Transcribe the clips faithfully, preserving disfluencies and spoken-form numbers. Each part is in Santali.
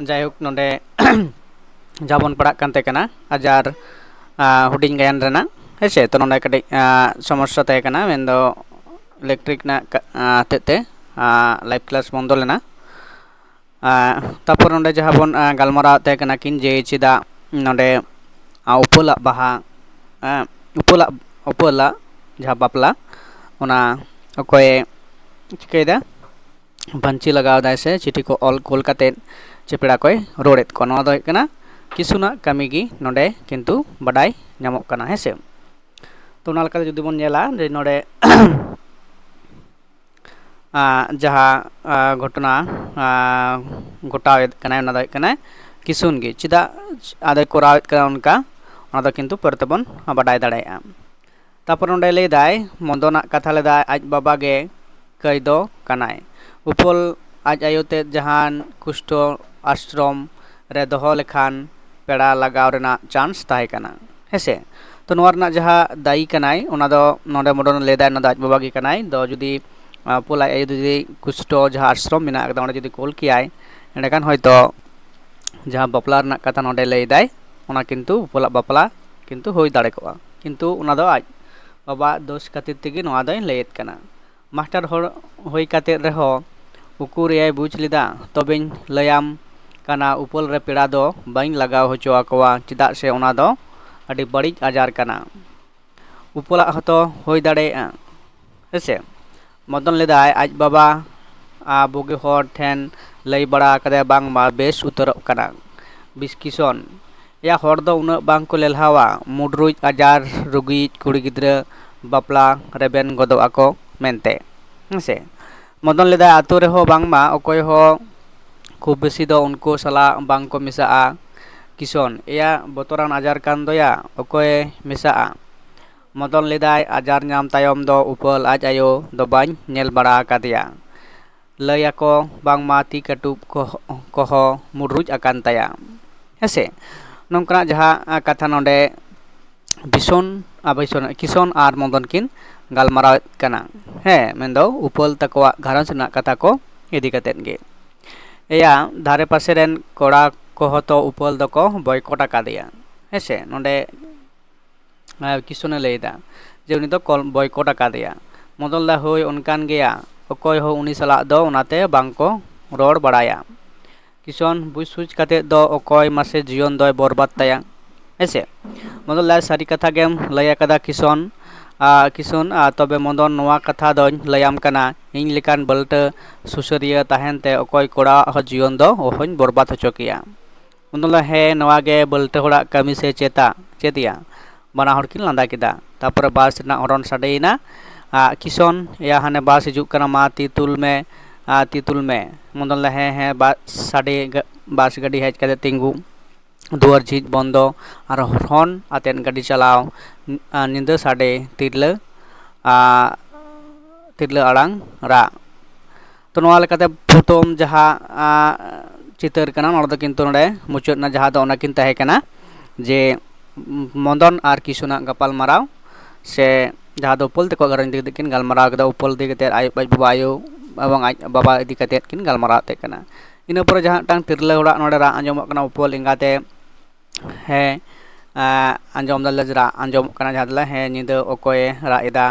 ᱡᱟᱭᱦᱳᱠ, ᱱᱚᱰᱮ ᱡᱟᱦᱟᱸ ᱵᱚᱱ ᱯᱟᱲᱦᱟᱜ ᱠᱟᱱ ᱛᱟᱦᱮᱸ ᱠᱟᱱᱟ ᱟᱡᱟᱨ ᱦᱩᱰᱤᱧ ᱜᱟᱭᱟᱱ ᱨᱮᱱᱟᱜ, ᱦᱮᱸ ᱥᱮ? ᱛᱚ ᱱᱚᱰᱮ ᱠᱟᱹᱴᱤᱡ ᱥᱚᱢᱚᱥᱥᱟ ᱛᱟᱦᱮᱸ ᱠᱟᱱᱟ, ᱢᱮᱱᱫᱚ ᱤᱞᱮᱠᱴᱨᱤᱠ ᱨᱮᱱᱟᱜ ᱦᱚᱛᱮᱡ ᱛᱮ ᱞᱟᱭᱤᱵᱷ ᱠᱞᱟᱥ ᱵᱚᱱᱫᱚ ᱞᱮᱱᱟ᱾ ᱛᱟᱨᱯᱚᱨ ᱱᱚᱰᱮ ᱡᱟᱦᱟᱸ ᱵᱚᱱ ᱜᱟᱞᱢᱟᱨᱟᱣ ᱛᱟᱦᱮᱸ ᱠᱟᱱᱟ ᱠᱤᱱ, ᱡᱮ ᱪᱮᱫᱟᱜ ᱱᱚᱰᱮ ᱩᱯᱟᱹᱞᱟᱜ ᱵᱟᱦᱟ, ᱩᱯᱟᱹᱞᱟᱜ ᱩᱯᱟᱹᱞᱟᱜ ᱡᱟᱦᱟᱸ ᱵᱟᱯᱞᱟ, ᱚᱱᱟ ᱚᱠᱚᱭᱮ ᱪᱤᱠᱟᱹᱭᱮᱫᱟ? ᱯᱟᱹᱧᱪᱤ ᱞᱟᱜᱟᱣ ᱮᱫᱟᱭ ᱥᱮ ᱪᱤᱴᱷᱤ ᱠᱚ ᱚᱞ ᱠᱳᱞ ᱠᱟᱛᱮᱫ ᱪᱮ ᱯᱮᱲᱟ ᱠᱚᱭ ᱨᱚᱲᱮᱫ ᱠᱚᱣᱟ᱾ ᱱᱚᱣᱟ ᱫᱚ ᱦᱩᱭᱩᱜ ᱠᱟᱱᱟ ᱠᱤᱥᱩᱱᱟᱜ ᱠᱟᱹᱢᱤ ᱜᱮ ᱱᱚᱰᱮ ᱠᱤᱱᱛᱩ ᱵᱟᱰᱟᱭ ᱧᱟᱢᱚᱜ ᱠᱟᱱᱟ, ᱦᱮᱸ ᱥᱮ? ᱛᱚ ᱚᱱᱟ ᱞᱮᱠᱟᱛᱮ ᱡᱩᱫᱤ ᱵᱚᱱ ᱧᱮᱞᱟ ᱡᱮ ᱱᱚᱰᱮ ᱡᱟᱦᱟᱸ ᱜᱷᱚᱴᱚᱱᱟ ᱜᱷᱚᱴᱟᱣᱮᱫ ᱠᱟᱱᱟᱭ, ᱚᱱᱟ ᱫᱚ ᱦᱩᱭᱩᱜ ᱠᱟᱱᱟᱭ ᱠᱤᱥᱩᱱ ᱜᱮ᱾ ᱪᱮᱫᱟᱜ ᱟᱫᱚᱭ ᱠᱚᱨᱟᱣᱮᱫ ᱠᱟᱱᱟ ᱚᱱᱠᱟ, ᱚᱱᱟ ᱫᱚ ᱠᱤᱱᱛᱩ ᱯᱚᱨᱮ ᱛᱮᱵᱚᱱ ᱵᱟᱰᱟᱭ ᱫᱟᱲᱮᱭᱟᱜᱼᱟ᱾ ᱛᱟᱨᱯᱚᱨ ᱱᱚᱰᱮ ᱞᱟᱹᱭᱫᱟᱭ, ᱢᱚᱫᱚᱱᱟᱜ ᱠᱟᱛᱷᱟ ᱞᱮᱫᱟᱭ, ᱟᱡ ᱵᱟᱵᱟ ᱜᱮ ᱠᱟᱹᱭ ᱫᱚ ᱠᱟᱱᱟᱭ᱾ ᱩᱯᱟᱹᱞ ᱟᱡ ᱟᱭᱳ ᱛᱮᱫ ᱡᱟᱦᱟᱱ ᱠᱩᱥᱴᱚ ᱟᱥᱨᱚᱢ ᱨᱮ ᱫᱚᱦᱚ ᱞᱮᱠᱷᱟᱱ ᱯᱮᱲᱟ ᱞᱟᱜᱟᱣ ᱨᱮᱱᱟᱜ ᱪᱟᱱᱥ ᱛᱟᱦᱮᱸ ᱠᱟᱱᱟ, ᱦᱮᱸᱥᱮ? ᱛᱚ ᱱᱚᱣᱟ ᱨᱮᱱᱟᱜ ᱡᱟᱦᱟᱸ ᱫᱟᱭᱤ ᱠᱟᱱᱟᱭ, ᱚᱱᱟ ᱫᱚ ᱱᱚᱰᱮ ᱢᱚᱰᱚᱱ ᱞᱟᱹᱭᱫᱟᱭ, ᱚᱱᱟ ᱫᱚ ᱟᱡ ᱵᱟᱵᱟ ᱜᱮ ᱠᱟᱱᱟᱭ᱾ ᱫᱚ ᱡᱩᱫᱤ ᱩᱯᱟᱹᱞ ᱟᱡ ᱟᱭᱳ ᱡᱩᱫᱤ ᱠᱩᱥᱴᱚ ᱡᱟᱦᱟᱸ ᱟᱥᱨᱚᱢ ᱢᱮᱱᱟᱜ ᱟᱠᱟᱫᱟ, ᱚᱸᱰᱮ ᱡᱩᱫᱤ ᱠᱳᱞ ᱠᱮᱭᱟᱭ, ᱮᱸᱰᱮᱠᱷᱟᱱ ᱦᱚᱭᱛᱳ ᱡᱟᱦᱟᱸ ᱵᱟᱯᱞᱟ ᱨᱮᱱᱟᱜ ᱠᱟᱛᱷᱟ ᱱᱚᱰᱮ ᱞᱟᱹᱭᱫᱟᱭ, ᱚᱱᱟ ᱠᱤᱱᱛᱩ ᱩᱯᱟᱹᱞᱟᱜ ᱵᱟᱯᱞᱟ ᱠᱤᱱᱛᱩ ᱦᱩᱭ ᱫᱟᱲᱮ ᱠᱚᱜᱼᱟ᱾ ᱠᱤᱱᱛᱩ ᱚᱱᱟ ᱫᱚ ᱟᱡ ᱵᱟᱵᱟᱣᱟᱜ ᱫᱳᱥ ᱠᱷᱟᱹᱛᱤᱨ ᱛᱮᱜᱮ ᱱᱚᱣᱟ ᱫᱚᱭ ᱞᱟᱹᱭᱮᱫ ᱠᱟᱱᱟ᱾ ᱢᱟᱥᱴᱟᱨ ᱦᱚᱲ ᱦᱩᱭ ᱠᱟᱛᱮᱫ ᱨᱮᱦᱚᱸ ᱩᱠᱩᱨ ᱮᱭᱟᱭ ᱵᱩᱡᱽ ᱞᱮᱫᱟ? ᱛᱚᱵᱮᱧ ᱞᱟᱹᱭᱟᱢ ᱠᱟᱱᱟ, ᱩᱯᱟᱹᱞ ᱨᱮ ᱯᱮᱲᱟ ᱫᱚ ᱵᱟᱹᱧ ᱞᱟᱜᱟᱣ ᱦᱚᱪᱚ ᱟᱠᱚᱣᱟ, ᱪᱮᱫᱟᱜ ᱥᱮ ᱚᱱᱟ ᱫᱚ ᱟᱹᱰᱤ ᱵᱟᱹᱲᱤᱡ ᱟᱡᱟᱨ ᱠᱟᱱᱟ᱾ ᱩᱯᱟᱹᱞᱟᱜ ᱦᱚᱸᱛᱚ ᱦᱩᱭ ᱫᱟᱲᱮᱭᱟᱜᱼᱟ, ᱦᱮᱸᱥᱮ? ᱢᱚᱫᱚᱱ ᱞᱮᱫᱟᱭ, ᱟᱡ ᱵᱟᱵᱟ ᱟ ᱵᱩᱜᱤ ᱦᱚᱲ ᱴᱷᱮᱱ ᱞᱟᱹᱭ ᱵᱟᱲᱟ ᱟᱠᱟᱫᱟᱭ ᱵᱟᱝᱢᱟ ᱵᱮᱥ ᱩᱛᱟᱹᱨᱚᱜ ᱠᱟᱱᱟ᱾ ᱵᱤᱥᱠᱤᱥᱚᱱ, ᱮᱭᱟ, ᱦᱚᱲ ᱫᱚ ᱩᱱᱟᱹᱜ ᱵᱟᱝ ᱠᱚ ᱞᱮᱞᱦᱟᱣᱟ, ᱢᱩᱰᱨᱩᱡ ᱟᱡᱟᱨ ᱨᱩᱜᱤᱭᱤᱡ ᱠᱩᱲᱤ ᱜᱤᱫᱽᱨᱟᱹ ᱵᱟᱯᱞᱟ ᱨᱮᱵᱮᱱ ᱜᱚᱫᱚᱜ ᱟᱠᱚ ᱢᱮᱱᱛᱮ, ᱦᱮᱸᱥᱮ? ᱢᱚᱫᱚᱱ ᱞᱮᱫᱟᱭ, ᱟᱛᱳ ᱨᱮᱦᱚᱸ ᱵᱟᱝᱢᱟ ᱚᱠᱚᱭ ᱦᱚᱸ ᱠᱷᱩᱵ ᱵᱮᱥᱤ ᱫᱚ ᱩᱱᱠᱩ ᱥᱟᱞᱟᱜ ᱵᱟᱝ ᱠᱚ ᱢᱮᱥᱟᱜᱼᱟ᱾ ᱠᱤᱥᱚᱱ, ᱮᱭᱟ, ᱵᱚᱛᱚᱨᱟᱱ ᱟᱡᱟᱨ ᱠᱟᱱ ᱫᱚᱭᱟ, ᱚᱠᱚᱭᱮ ᱢᱮᱥᱟᱜᱼᱟ? ᱢᱚᱫᱚᱱ ᱞᱮᱫᱟᱭ, ᱟᱡᱟᱨ ᱧᱟᱢ ᱛᱟᱭᱚᱢ ᱫᱚ ᱩᱯᱟᱹᱞ ᱟᱡ ᱟᱭᱳ ᱫᱚ ᱵᱟᱹᱧ ᱧᱮᱞ ᱵᱟᱲᱟ ᱟᱠᱟᱫᱮᱭᱟ᱾ ᱞᱟᱹᱭ ᱟᱠᱚ ᱵᱟᱝᱢᱟ ᱛᱤ ᱠᱟᱹᱴᱩᱵ ᱠᱚ-, ᱠᱚᱦᱚᱸ ᱢᱩᱰᱨᱩᱡ ᱟᱠᱟᱱ ᱛᱟᱭᱟ, ᱦᱮᱸᱥᱮ? ᱱᱚᱝᱠᱟᱱᱟᱜ ᱡᱟᱦᱟᱸ, ᱟ, ᱠᱟᱛᱷᱟ ᱱᱚᱰᱮ ᱵᱤᱥᱚᱱ, ᱟ, ᱵᱤᱥᱚᱱ, ᱠᱤᱥᱚᱱ ᱟᱨ ᱢᱚᱫᱚᱱ ᱠᱤᱱ ᱜᱟᱞᱢᱟᱨᱟᱣᱮᱫ ᱠᱟᱱᱟ, ᱦᱮᱸ, ᱢᱮᱱᱫᱚ ᱩᱯᱟᱹᱞ ᱛᱟᱠᱚᱣᱟᱜ ᱜᱷᱟᱨᱚᱸᱡᱽ ᱨᱮᱱᱟᱜ ᱠᱟᱛᱷᱟ ᱠᱚ ᱤᱫᱤ ᱠᱟᱛᱮᱫ ᱜᱮ᱾ ᱮᱭᱟ, ᱫᱷᱟᱨᱮ ᱯᱟᱥᱮ ᱨᱮᱱ ᱠᱚᱲᱟ ᱠᱚᱦᱚᱸ ᱛᱚ ᱩᱯᱟᱹᱞ ᱫᱚᱠᱚ ᱵᱚᱭᱠᱚᱴ ᱟᱠᱟᱫᱮᱭᱟ᱾ ᱦᱮᱸᱥᱮ, ᱱᱚᱰᱮ ᱟᱨ ᱠᱤᱥᱩᱱᱮ ᱞᱟᱹᱭᱫᱟ ᱡᱮ ᱩᱱᱤ ᱫᱚ ᱠᱚᱞ-, ᱵᱚᱭᱠᱚᱴ ᱟᱠᱟᱫᱮᱭᱟ᱾ ᱢᱚᱫᱚᱱ ᱞᱟᱹᱭᱫᱟ, ᱦᱳᱭ, ᱚᱱᱠᱟᱱ ᱜᱮᱭᱟ, ᱚᱠᱚᱭ ᱦᱚᱸ ᱩᱱᱤ ᱥᱟᱞᱟᱜ ᱫᱚ ᱚᱱᱟᱛᱮ ᱵᱟᱝ ᱠᱚ ᱨᱚᱲ ᱵᱟᱲᱟᱭᱟ᱾ ᱠᱤᱥᱚᱱ, ᱵᱩᱡᱽ ᱥᱩᱡᱽ ᱠᱟᱛᱮᱫ ᱫᱚ ᱚᱠᱚᱭ ᱢᱟᱥᱮ ᱡᱤᱭᱚᱱ ᱫᱚᱭ ᱵᱚᱨᱵᱟᱫ ᱛᱟᱭᱟ? ᱦᱮᱸᱥᱮ? ᱢᱚᱫᱚᱱ ᱞᱟᱹᱭᱫᱟ, ᱥᱟᱹᱨᱤ ᱠᱟᱛᱷᱟ ᱜᱮᱢ ᱞᱟᱹᱭ ᱟᱠᱟᱫᱟ ᱠᱤᱥᱚᱱ᱾ ᱟᱨ ᱠᱤᱥᱩᱱ, ᱟᱨ ᱛᱚᱵᱮ ᱢᱚᱫᱚᱱ, ᱱᱚᱣᱟ ᱠᱟᱛᱷᱟ ᱫᱚᱧ ᱞᱟᱹᱭᱟᱢ ᱠᱟᱱᱟ, ᱤᱧ ᱞᱮᱠᱟᱱ ᱵᱟᱹᱞᱴᱟᱹ ᱥᱩᱥᱟᱹᱨᱤᱭᱟᱹ ᱛᱟᱦᱮᱱ ᱛᱮ ᱚᱠᱚᱭ ᱠᱚᱲᱟᱣᱟᱜ ᱦᱚᱸ ᱡᱤᱭᱚᱱ ᱫᱚ ᱚᱦᱚᱧ ᱵᱚᱨᱵᱟᱫ ᱦᱚᱪᱚ ᱠᱮᱭᱟ᱾ ᱩᱱ ᱫᱚ ᱞᱟᱹᱭᱫᱟ, ᱦᱮᱸ, ᱱᱚᱣᱟ ᱜᱮ ᱵᱟᱹᱞᱴᱟᱹ ᱦᱚᱲᱟᱜ ᱠᱟᱹᱢᱤ ᱥᱮ ᱪᱮᱛᱟ-, ᱪᱮᱫ ᱭᱟ? ᱵᱟᱱᱟ ᱦᱚᱲ ᱠᱤᱱ ᱞᱟᱸᱫᱟ ᱠᱮᱫᱟ᱾ ᱛᱟᱨᱯᱚᱨᱮ ᱵᱟᱥ ᱨᱮᱱᱟᱜ ᱦᱚᱨᱚᱱ ᱥᱟᱰᱮᱭᱮᱱᱟ᱾ ᱟᱨ ᱠᱤᱥᱚᱱ, ᱮᱭᱟ, ᱦᱟᱱᱮ ᱵᱟᱥ ᱦᱤᱡᱩᱜ ᱠᱟᱱᱟ, ᱢᱟ ᱛᱤ ᱛᱩᱞ ᱢᱮ, ᱟᱨ ᱛᱤ ᱛᱩᱞ ᱢᱮ᱾ ᱢᱚᱫᱚᱱ ᱞᱟᱹᱭᱫᱟ, ᱦᱮᱸ, ᱦᱮᱸ, ᱵᱟᱥ ᱥᱟᱰᱮ, ᱜᱟ-, ᱵᱟᱥ ᱜᱟᱹᱰᱤ ᱦᱮᱡ ᱠᱟᱛᱮ ᱛᱤᱸᱜᱩ, ᱫᱩᱣᱟᱹᱨ ᱡᱷᱤᱡ ᱵᱚᱱᱫᱚ, ᱟᱨ ᱦᱚᱨᱚᱱ ᱟᱛᱮᱫ ᱜᱟᱹᱰᱤ ᱪᱟᱞᱟᱣ, ᱟᱨ ᱧᱤᱫᱟᱹ ᱥᱟᱰᱮ, ᱛᱤᱨᱞᱟᱹ, ᱟᱨ ᱛᱤᱨᱞᱟᱹ ᱟᱲᱟᱝ ᱨᱟᱜ᱾ ᱛᱚ, ᱱᱚᱣᱟ ᱞᱮᱠᱟᱛᱮ ᱯᱨᱚᱛᱷᱚᱢ ᱡᱟᱦᱟᱸ, ᱟᱸ, ᱪᱤᱛᱟᱹᱨ ᱠᱟᱱᱟ, ᱚᱱᱟ ᱫᱚ ᱠᱤᱱᱛᱩ ᱱᱚᱰᱮ ᱢᱩᱪᱟᱹᱫ ᱮᱱᱟ, ᱡᱟᱦᱟᱸ ᱫᱚ ᱚᱱᱟ ᱠᱤᱱ ᱛᱟᱦᱮᱸ ᱠᱟᱱᱟ ᱡᱮ ᱢᱚᱫᱚᱱ ᱟᱨ ᱠᱤᱥᱩᱱᱟᱜ ᱜᱟᱯᱟᱞ ᱢᱟᱨᱟᱣ, ᱥᱮ ᱡᱟᱦᱟᱸ ᱫᱚ ᱩᱯᱟᱹᱞ ᱛᱟᱠᱚᱣᱟᱜ ᱜᱷᱟᱨᱚᱸᱡᱽ ᱤᱫᱤ ᱠᱟᱛᱮ ᱠᱤᱱ ᱜᱟᱞᱢᱟᱨᱟᱣ ᱠᱮᱫᱟ, ᱩᱯᱟᱹᱞ ᱤᱫᱤ ᱠᱟᱛᱮ, ᱟᱡ, ᱟᱡ ᱵᱟᱵᱟ ᱟᱭᱳ ᱮᱵᱚᱝ ᱟᱡ ᱵᱟᱵᱟ ᱤᱫᱤ ᱠᱟᱛᱮ ᱠᱤᱱ ᱜᱟᱞᱢᱟᱨᱟᱣ ᱛᱟᱦᱮᱸ ᱠᱟᱱᱟ᱾ ᱤᱱᱟᱹ ᱯᱚᱨᱮ ᱡᱟᱦᱟᱸ ᱢᱤᱫᱴᱟᱝ ᱛᱤᱨᱞᱟᱹ ᱦᱚᱲᱟᱜ ᱱᱚᱰᱮ ᱨᱟᱜ ᱟᱸᱡᱚᱢᱚᱜ ᱠᱟᱱᱟ, ᱩᱯᱟᱹᱞ ᱮᱸᱜᱟᱛᱮ ᱦᱮᱸ, ᱟᱸᱡᱚᱢ ᱫᱟᱞᱮ ᱨᱟᱜ ᱟᱸᱡᱚᱢᱚᱜ ᱠᱟᱱᱟ, ᱡᱟᱦᱟᱸ ᱫᱚᱞᱮ, ᱦᱮᱸ, ᱧᱤᱫᱟᱹ ᱚᱠᱚᱭᱮ ᱨᱟᱜ ᱮᱫᱟ?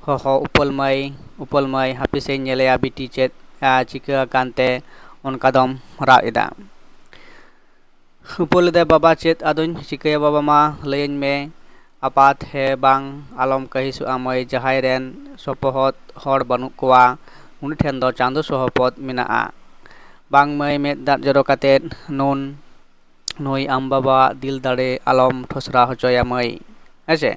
ᱦᱚᱦᱚ, ᱩᱯᱟᱹᱞ ᱢᱟᱹᱭ, ᱩᱯᱟᱹᱞ ᱢᱟᱹᱭ, ᱦᱟᱯᱮ ᱥᱮᱧ ᱧᱮᱞᱮᱭᱟ ᱵᱤᱴᱤ ᱪᱮᱫ, ᱟᱸ, ᱪᱤᱠᱟᱹ ᱟᱠᱟᱱ ᱛᱮ ᱚᱱᱠᱟ ᱫᱚᱢ ᱨᱟᱜ ᱮᱫᱟ? ᱩᱯᱟᱹᱞ ᱞᱟᱹᱭᱫᱟᱭ, ᱵᱟᱵᱟ, ᱪᱮᱫ ᱟᱫᱚᱧ ᱪᱤᱠᱟᱹᱭᱟ ᱵᱟᱵᱟ, ᱢᱟ ᱞᱟᱹᱭᱟᱹᱧ ᱢᱮ᱾ ᱟᱯᱟᱛ, ᱦᱮᱸ ᱵᱟᱝ, ᱟᱞᱚᱢ ᱠᱟᱹᱦᱤᱥᱚᱜᱼᱟ ᱢᱟᱹᱭ, ᱡᱟᱦᱟᱸᱭ ᱨᱮᱱ ᱥᱚᱯᱚᱦᱚᱫ ᱦᱚᱲ ᱵᱟᱹᱱᱩᱜ ᱠᱚᱣᱟ, ᱩᱱᱤ ᱴᱷᱮᱱ ᱫᱚ ᱪᱟᱸᱫᱚ ᱥᱚᱦᱚᱯᱚᱫ ᱢᱮᱱᱟᱜᱼᱟ᱾ ᱵᱟᱝ ᱢᱟᱹᱭ, ᱢᱮᱫ ᱫᱟᱜ ᱡᱚᱨᱚ ᱠᱟᱛᱮᱫ ᱱᱩᱱ ᱱᱩᱭ ᱟᱢ ᱵᱟᱵᱟᱣᱟᱜ ᱫᱤᱞ ᱫᱟᱲᱮ ᱟᱞᱚᱢ ᱴᱷᱚᱥᱨᱟ ᱦᱚᱪᱚᱭᱟ ᱢᱟᱹᱭ᱾ ᱦᱮᱸᱥᱮ?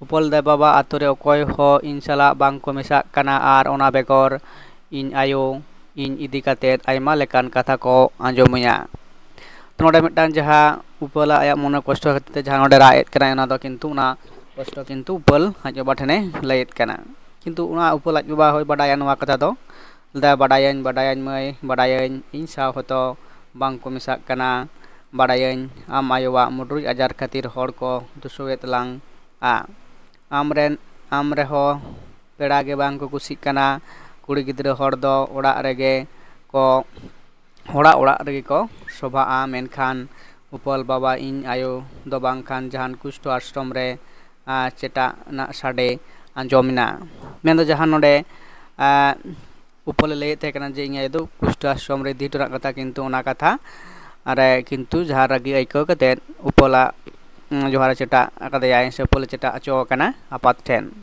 ᱩᱯᱟᱹᱞ ᱫᱟᱭ, ᱵᱟᱵᱟ, ᱟᱛᱳ ᱨᱮ ᱚᱠᱚᱭ ᱦᱚᱸ ᱤᱧ ᱥᱟᱞᱟᱜ ᱵᱟᱝ ᱠᱚ ᱢᱮᱥᱟᱜ ᱠᱟᱱᱟ, ᱟᱨ ᱚᱱᱟ ᱵᱮᱜᱚᱨ ᱤᱧ ᱟᱭᱳ ᱤᱧ ᱤᱫᱤ ᱠᱟᱛᱮᱫ ᱟᱭᱢᱟ ᱞᱮᱠᱟᱱ ᱠᱟᱛᱷᱟ ᱠᱚ ᱟᱸᱡᱚᱢᱟᱹᱧᱟ᱾ ᱛᱚ, ᱱᱚᱰᱮ ᱢᱤᱫᱴᱟᱝ ᱡᱟᱦᱟᱸ ᱩᱯᱟᱹᱞᱟᱜ ᱟᱭᱟᱜ ᱢᱚᱱᱮ ᱠᱚᱥᱴᱚ ᱠᱷᱟᱹᱛᱤᱨ ᱛᱮ ᱡᱟᱦᱟᱸ ᱱᱚᱰᱮ ᱨᱟᱜ ᱮᱫ ᱠᱟᱱᱟᱭ, ᱚᱱᱟ ᱫᱚ ᱠᱤᱱᱛᱩ ᱚᱱᱟ ᱠᱚᱥᱴᱚ ᱠᱤᱱᱛᱩ ᱩᱯᱟᱹᱞ ᱟᱡ ᱵᱟᱵᱟ ᱴᱷᱮᱱᱮ ᱞᱟᱹᱭᱮᱫ ᱠᱟᱱᱟ᱾ ᱠᱤᱱᱛᱩ ᱚᱱᱟ ᱩᱯᱟᱹᱞ ᱟᱡ ᱵᱟᱵᱟ ᱦᱚᱸᱭ ᱵᱟᱰᱟᱭᱟ ᱱᱚᱣᱟ ᱠᱟᱛᱷᱟ ᱫᱚ᱾ ᱞᱟᱹᱭᱫᱟᱭ, ᱵᱟᱰᱟᱭᱟᱹᱧ, ᱵᱟᱰᱟᱭᱟᱹᱧ ᱢᱟᱹᱭ, ᱵᱟᱰᱟᱭᱟᱹᱧ, ᱤᱧ ᱥᱟᱶ ᱦᱚᱭᱛᱚ ᱵᱟᱝ ᱠᱚ ᱢᱮᱥᱟᱜ ᱠᱟᱱᱟ᱾ ᱵᱟᱰᱟᱭᱟᱹᱧ, ᱟᱢ ᱟᱭᱳᱣᱟᱜ ᱢᱩᱰᱨᱩᱡ ᱟᱡᱟᱨ ᱠᱷᱟᱹᱛᱤᱨ ᱦᱚᱲ ᱠᱚ ᱫᱩᱥᱟᱹᱣᱮᱫ ᱞᱟᱝ ᱟ᱾ ᱟᱢ ᱨᱮᱱ, ᱟᱢ ᱨᱮᱦᱚᱸ ᱯᱮᱲᱟ ᱜᱮ ᱵᱟᱝ ᱠᱚ ᱠᱩᱥᱤᱜ ᱠᱟᱱᱟ᱾ ᱠᱩᱲᱤ ᱜᱤᱫᱽᱨᱟᱹ ᱦᱚᱲ ᱫᱚ ᱚᱲᱟᱜ ᱨᱮᱜᱮ ᱠᱚ ᱦᱚᱲᱟᱜ ᱚᱲᱟᱜ ᱨᱮᱜᱮ ᱠᱚ ᱥᱚᱵᱷᱟᱜᱼᱟ, ᱢᱮᱱᱠᱷᱟᱱ ᱩᱯᱟᱹᱞ ᱵᱟᱵᱟ ᱤᱧ ᱟᱭᱳ ᱫᱚ ᱵᱟᱝᱠᱷᱟᱱ ᱡᱟᱦᱟᱱ ᱠᱩᱥᱴᱚ ᱟᱥᱨᱚᱢ ᱨᱮ ᱪᱮᱴᱟᱜ ᱨᱮᱱᱟᱜ ᱥᱟᱰᱮ ᱟᱸᱡᱚᱢ ᱮᱱᱟ᱾ ᱢᱮᱱᱫᱚ ᱡᱟᱦᱟᱸ ᱱᱚᱰᱮ ᱩᱯᱟᱹᱞᱮ ᱞᱟᱹᱭᱮᱫ ᱛᱟᱦᱮᱸ ᱠᱟᱱᱟ ᱡᱮ ᱤᱧ ᱟᱭᱳ ᱫᱚ ᱠᱩᱥᱴᱚ ᱟᱥᱨᱚᱢ ᱨᱮ ᱤᱫᱤ ᱦᱚᱴᱚ ᱨᱮᱱᱟᱜ ᱠᱟᱛᱷᱟ, ᱠᱤᱱᱛᱩ ᱚᱱᱟ ᱠᱟᱛᱷᱟ ᱨᱮ ᱠᱤᱱᱛᱩ ᱡᱟᱦᱟᱸ ᱨᱟᱹᱜᱤ ᱟᱹᱭᱠᱟᱹᱣ ᱠᱟᱛᱮᱫ ᱩᱯᱟᱹᱞᱟᱜ ᱡᱚᱦᱟᱨᱮ ᱪᱮᱴᱟᱜ ᱟᱠᱟᱫᱮᱭᱟᱭ ᱥᱮ ᱩᱯᱟᱹᱞᱮ ᱪᱮᱴᱟᱜ ᱦᱚᱪᱚ ᱟᱠᱟᱱᱟ ᱟᱯᱟᱛ ᱴᱷᱮᱱ᱾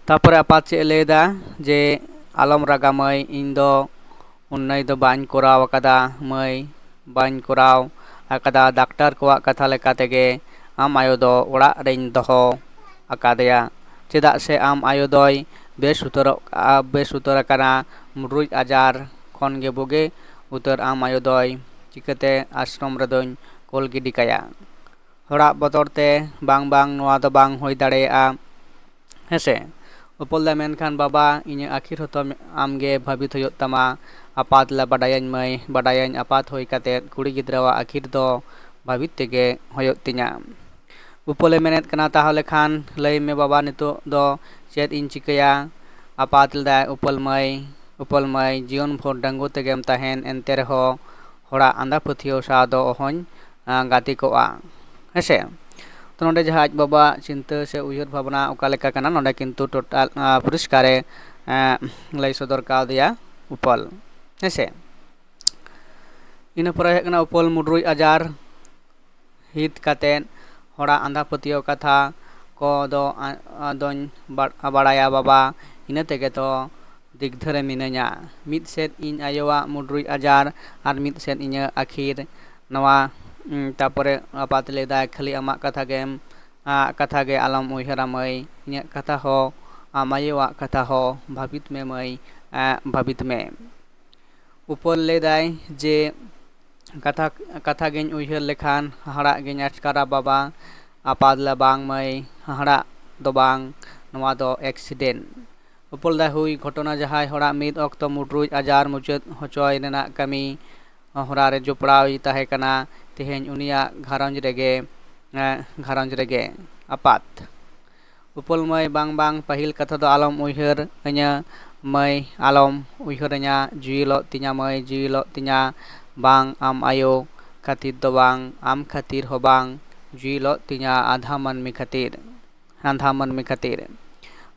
ᱛᱟᱯᱚᱨᱮ ᱟᱯᱟᱛ ᱪᱮᱫ ᱮ ᱞᱟᱹᱭᱫᱟ ᱡᱮ, "ᱟᱞᱚᱢ ᱨᱟᱜᱟ ᱢᱟᱹᱭ, ᱤᱧ ᱫᱚ ᱩᱱᱱᱟᱹᱭ ᱫᱚ ᱵᱟᱹᱧ ᱠᱚᱨᱟᱣ ᱟᱠᱟᱫᱟ ᱢᱟᱹᱭ, ᱵᱟᱹᱧ ᱠᱚᱨᱟᱣ ᱟᱠᱟᱫᱟ᱾ ᱰᱟᱠᱛᱟᱨ ᱠᱚᱣᱟᱜ ᱠᱟᱛᱷᱟ ᱞᱮᱠᱟ ᱛᱮᱜᱮ ᱟᱢ ᱟᱭᱳ ᱫᱚ ᱚᱲᱟᱜ ᱨᱮᱧ ᱫᱚᱦᱚ ᱟᱠᱟᱫᱮᱭᱟ, ᱪᱮᱫᱟᱜ ᱥᱮ ᱟᱢ ᱟᱭᱳ ᱫᱚᱭ ᱵᱮᱥ ᱩᱛᱟᱹᱨᱚᱜ ᱵᱮᱥ ᱩᱛᱟᱹᱨ ᱟᱠᱟᱱᱟ ᱢᱩᱰᱨᱩᱡ ᱟᱡᱟᱨ ᱠᱷᱚᱱ ᱜᱮ ᱵᱩᱜᱤ ᱩᱛᱟᱹᱨ᱾ ᱟᱢ ᱟᱭᱳ ᱫᱚᱭ ᱪᱤᱠᱟᱹᱛᱮ ᱟᱥᱨᱚᱢ ᱨᱮᱫᱚᱧ ᱠᱳᱞ ᱜᱤᱰᱤ ᱠᱟᱭᱟ?" ᱦᱚᱲᱟᱜ ᱵᱚᱛᱚᱨ ᱛᱮ, "ᱵᱟᱝ, ᱵᱟᱝ, ᱱᱚᱣᱟ ᱫᱚ ᱵᱟᱝ ᱦᱩᱭ ᱫᱟᱲᱮᱭᱟᱜᱼᱟ, ᱦᱮᱸᱥᱮ?" ᱩᱯᱟᱹᱞ ᱫᱚ ᱢᱮᱱᱠᱷᱟᱱ, "ᱵᱟᱵᱟ, ᱤᱧᱟᱹᱜ ᱟᱹᱠᱷᱤᱨ ᱦᱚᱸᱛᱚ ᱟᱢᱜᱮ ᱵᱷᱟᱹᱵᱤᱛ ᱦᱩᱭᱩᱜ ᱛᱟᱢᱟ᱾ ᱟᱯᱟᱛ ᱞᱮ ᱵᱟᱰᱟᱭᱟᱹᱧ ᱢᱟᱹᱭ, ᱵᱟᱰᱟᱭᱟᱹᱧ ᱟᱯᱟᱛ ᱦᱩᱭ ᱠᱟᱛᱮᱫ ᱠᱩᱲᱤ ᱜᱤᱫᱽᱨᱟᱹᱣᱟᱜ ᱟᱹᱠᱷᱤᱨ ᱫᱚ ᱵᱷᱟᱹᱵᱤᱛ ᱛᱮᱜᱮ ᱦᱩᱭᱩᱜ ᱛᱤᱧᱟ᱾" ᱩᱯᱟᱹᱞᱮ ᱢᱮᱱᱮᱫ ᱠᱟᱱᱟ, "ᱛᱟᱦᱚᱞᱮ ᱠᱷᱟᱱ ᱞᱟᱹᱭ ᱢᱮ ᱵᱟᱵᱟ, ᱱᱤᱛᱚᱜ ᱫᱚ ᱪᱮᱫ ᱤᱧ ᱪᱤᱠᱟᱹᱭᱟ?" ᱟᱯᱟᱛ ᱞᱮᱫᱟᱭ, "ᱩᱯᱟᱹᱞ ᱢᱟᱹᱭ, ᱩᱯᱟᱹᱞ ᱢᱟᱹᱭ, ᱡᱤᱭᱚᱱ ᱵᱷᱳᱨ ᱰᱟᱺᱜᱩᱣᱟᱹ ᱛᱮᱜᱮᱢ ᱛᱟᱦᱮᱱ, ᱮᱱᱛᱮ ᱨᱮᱦᱚᱸ ᱦᱚᱲᱟᱜ ᱟᱸᱫᱷᱟ ᱯᱟᱹᱛᱭᱟᱹᱣ ᱥᱟᱶ ᱫᱚ ᱚᱦᱚᱧ ᱜᱟᱛᱮ ᱠᱚᱜᱼᱟ, ᱦᱮᱸᱥᱮ?" ᱛᱚ ᱱᱚᱰᱮ ᱡᱟᱦᱟᱸ ᱟᱡ ᱵᱟᱵᱟᱣᱟᱜ ᱪᱤᱱᱛᱟᱹ ᱥᱮ ᱩᱭᱦᱟᱹᱨ ᱵᱷᱟᱵᱽᱱᱟ ᱚᱠᱟ ᱞᱮᱠᱟ ᱠᱟᱱᱟ, ᱱᱚᱰᱮ ᱠᱤᱱᱛᱩ ᱴᱳᱴᱟᱞ ᱯᱚᱨᱤᱥᱠᱟᱨᱮ ᱞᱟᱹᱭ ᱥᱚᱫᱚᱨ ᱠᱟᱣᱫᱮᱭᱟ ᱩᱯᱟᱹᱞ, ᱦᱮᱸᱥᱮ᱾ ᱤᱱᱟᱹ ᱯᱚᱨᱮ ᱦᱩᱭᱩᱜ ᱠᱟᱱᱟ ᱩᱯᱟᱹᱞ ᱢᱩᱰᱨᱩᱡ ᱟᱡᱟᱨ ᱦᱤᱛ ᱠᱟᱛᱮᱫ ᱦᱚᱲᱟᱜ ᱟᱸᱫᱷᱟ ᱯᱟᱹᱛᱭᱟᱹᱣ ᱠᱟᱛᱷᱟ ᱠᱚᱫᱚ ᱫᱚᱧ ᱵᱟᱲᱟᱭᱟ ᱵᱟᱵᱟ, ᱤᱱᱟᱹ ᱛᱮᱜᱮ ᱛᱚ ᱫᱤᱜᱽᱫᱷᱟᱹ ᱨᱮ ᱢᱤᱱᱟᱹᱧᱟ᱾ ᱢᱤᱫ ᱥᱮᱫ ᱤᱧ ᱟᱭᱳᱣᱟᱜ ᱢᱩᱰᱨᱩᱡ ᱟᱡᱟᱨ ᱟᱨ ᱢᱤᱫ ᱥᱮᱫ ᱤᱧᱟᱹᱜ ᱟᱹᱠᱷᱤᱨ᱾ ᱱᱚᱣᱟ ᱛᱟᱨᱯᱚᱨᱮ ᱟᱯᱟᱛ ᱞᱟᱹᱭᱫᱟᱭ, "ᱠᱷᱟᱹᱞᱤ ᱟᱢᱟᱜ ᱠᱟᱛᱷᱟ ᱜᱮᱢ ᱠᱟᱛᱷᱟ ᱜᱮ ᱟᱞᱚᱢ ᱩᱭᱦᱟᱹᱨᱟ ᱢᱟᱹᱭ, ᱤᱧᱟᱹᱜ ᱠᱟᱛᱷᱟ ᱦᱚᱸ, ᱟᱢ ᱟᱭᱳᱣᱟᱜ ᱠᱟᱛᱷᱟ ᱦᱚᱸ ᱵᱷᱟᱹᱵᱤᱛ ᱢᱮ ᱢᱟᱹᱭ, ᱵᱷᱟᱹᱵᱤᱛ ᱢᱮ᱾" ᱩᱯᱟᱹᱞ ᱞᱟᱹᱭᱫᱟᱭ ᱡᱮ, "ᱠᱟᱛᱷᱟ ᱠᱟᱛᱷᱟ ᱜᱤᱧ ᱩᱭᱦᱟᱹᱨ ᱞᱮᱠᱷᱟᱱ ᱦᱟᱦᱟᱲᱟᱜ ᱜᱤᱧ ᱟᱴᱠᱟᱨᱟ ᱵᱟᱵᱟ, ᱟᱯᱟᱛ ᱞᱮ ᱵᱟᱝ ᱢᱟᱹᱭ, ᱦᱟᱦᱟᱲᱟᱜ ᱫᱚ ᱵᱟᱝ, ᱱᱚᱣᱟ ᱫᱚ ᱮᱠᱥᱤᱰᱮᱱᱴ᱾" ᱩᱯᱟᱹᱞ ᱫᱟᱭ, ᱦᱩᱭ ᱜᱷᱚᱴᱚᱱᱟ ᱡᱟᱦᱟᱸᱭ ᱦᱚᱲᱟᱜ ᱢᱤᱫ ᱚᱠᱛᱚ ᱢᱩᱰᱨᱩᱡ ᱟᱡᱟᱨ ᱢᱩᱪᱟᱹᱫ ᱦᱚᱪᱚᱭ ᱨᱮᱱᱟᱜ ᱠᱟᱹᱢᱤ ᱦᱚᱨᱟ ᱨᱮ ᱡᱚᱯᱲᱟᱣ ᱛᱟᱦᱮᱸ ᱠᱟᱱᱟ, ᱛᱮᱦᱮᱧ ᱩᱱᱤᱭᱟᱜ ᱜᱷᱟᱨᱚᱸᱡᱽ ᱨᱮᱜᱮ ᱜᱷᱟᱨᱚᱸᱡᱽ ᱨᱮᱜᱮ ᱟᱯᱟᱛ᱾ ᱩᱯᱟᱹᱞ ᱢᱟᱹᱭ, ᱵᱟᱝ ᱵᱟᱝ, ᱯᱟᱹᱦᱤᱞ ᱠᱟᱛᱷᱟ ᱫᱚ ᱟᱞᱚᱢ ᱩᱭᱦᱟᱹᱨ ᱟᱹᱧᱟᱹ, ᱢᱟᱹᱭ ᱟᱞᱚᱢ ᱩᱭᱦᱟᱹᱨᱟᱹᱧᱟ, ᱡᱤᱣᱤ ᱞᱚᱜ ᱛᱤᱧᱟ ᱢᱟᱹᱭ, ᱡᱤᱣᱤ ᱞᱚᱜ ᱛᱤᱧᱟ, ᱵᱟᱝ ᱟᱢ ᱟᱭᱳ ᱠᱷᱟᱹᱛᱤᱨ ᱫᱚ ᱵᱟᱝ, ᱟᱢ ᱠᱷᱟᱹᱛᱤᱨ ᱦᱚᱸ ᱵᱟᱝ, ᱡᱤᱣᱤ ᱞᱚᱜ ᱛᱤᱧᱟ ᱟᱫᱷᱟ ᱢᱟᱹᱱᱢᱤ ᱠᱷᱟᱹᱛᱤᱨ, ᱟᱫᱷᱟ ᱢᱟᱹᱱᱢᱤ ᱠᱷᱟᱹᱛᱤᱨ᱾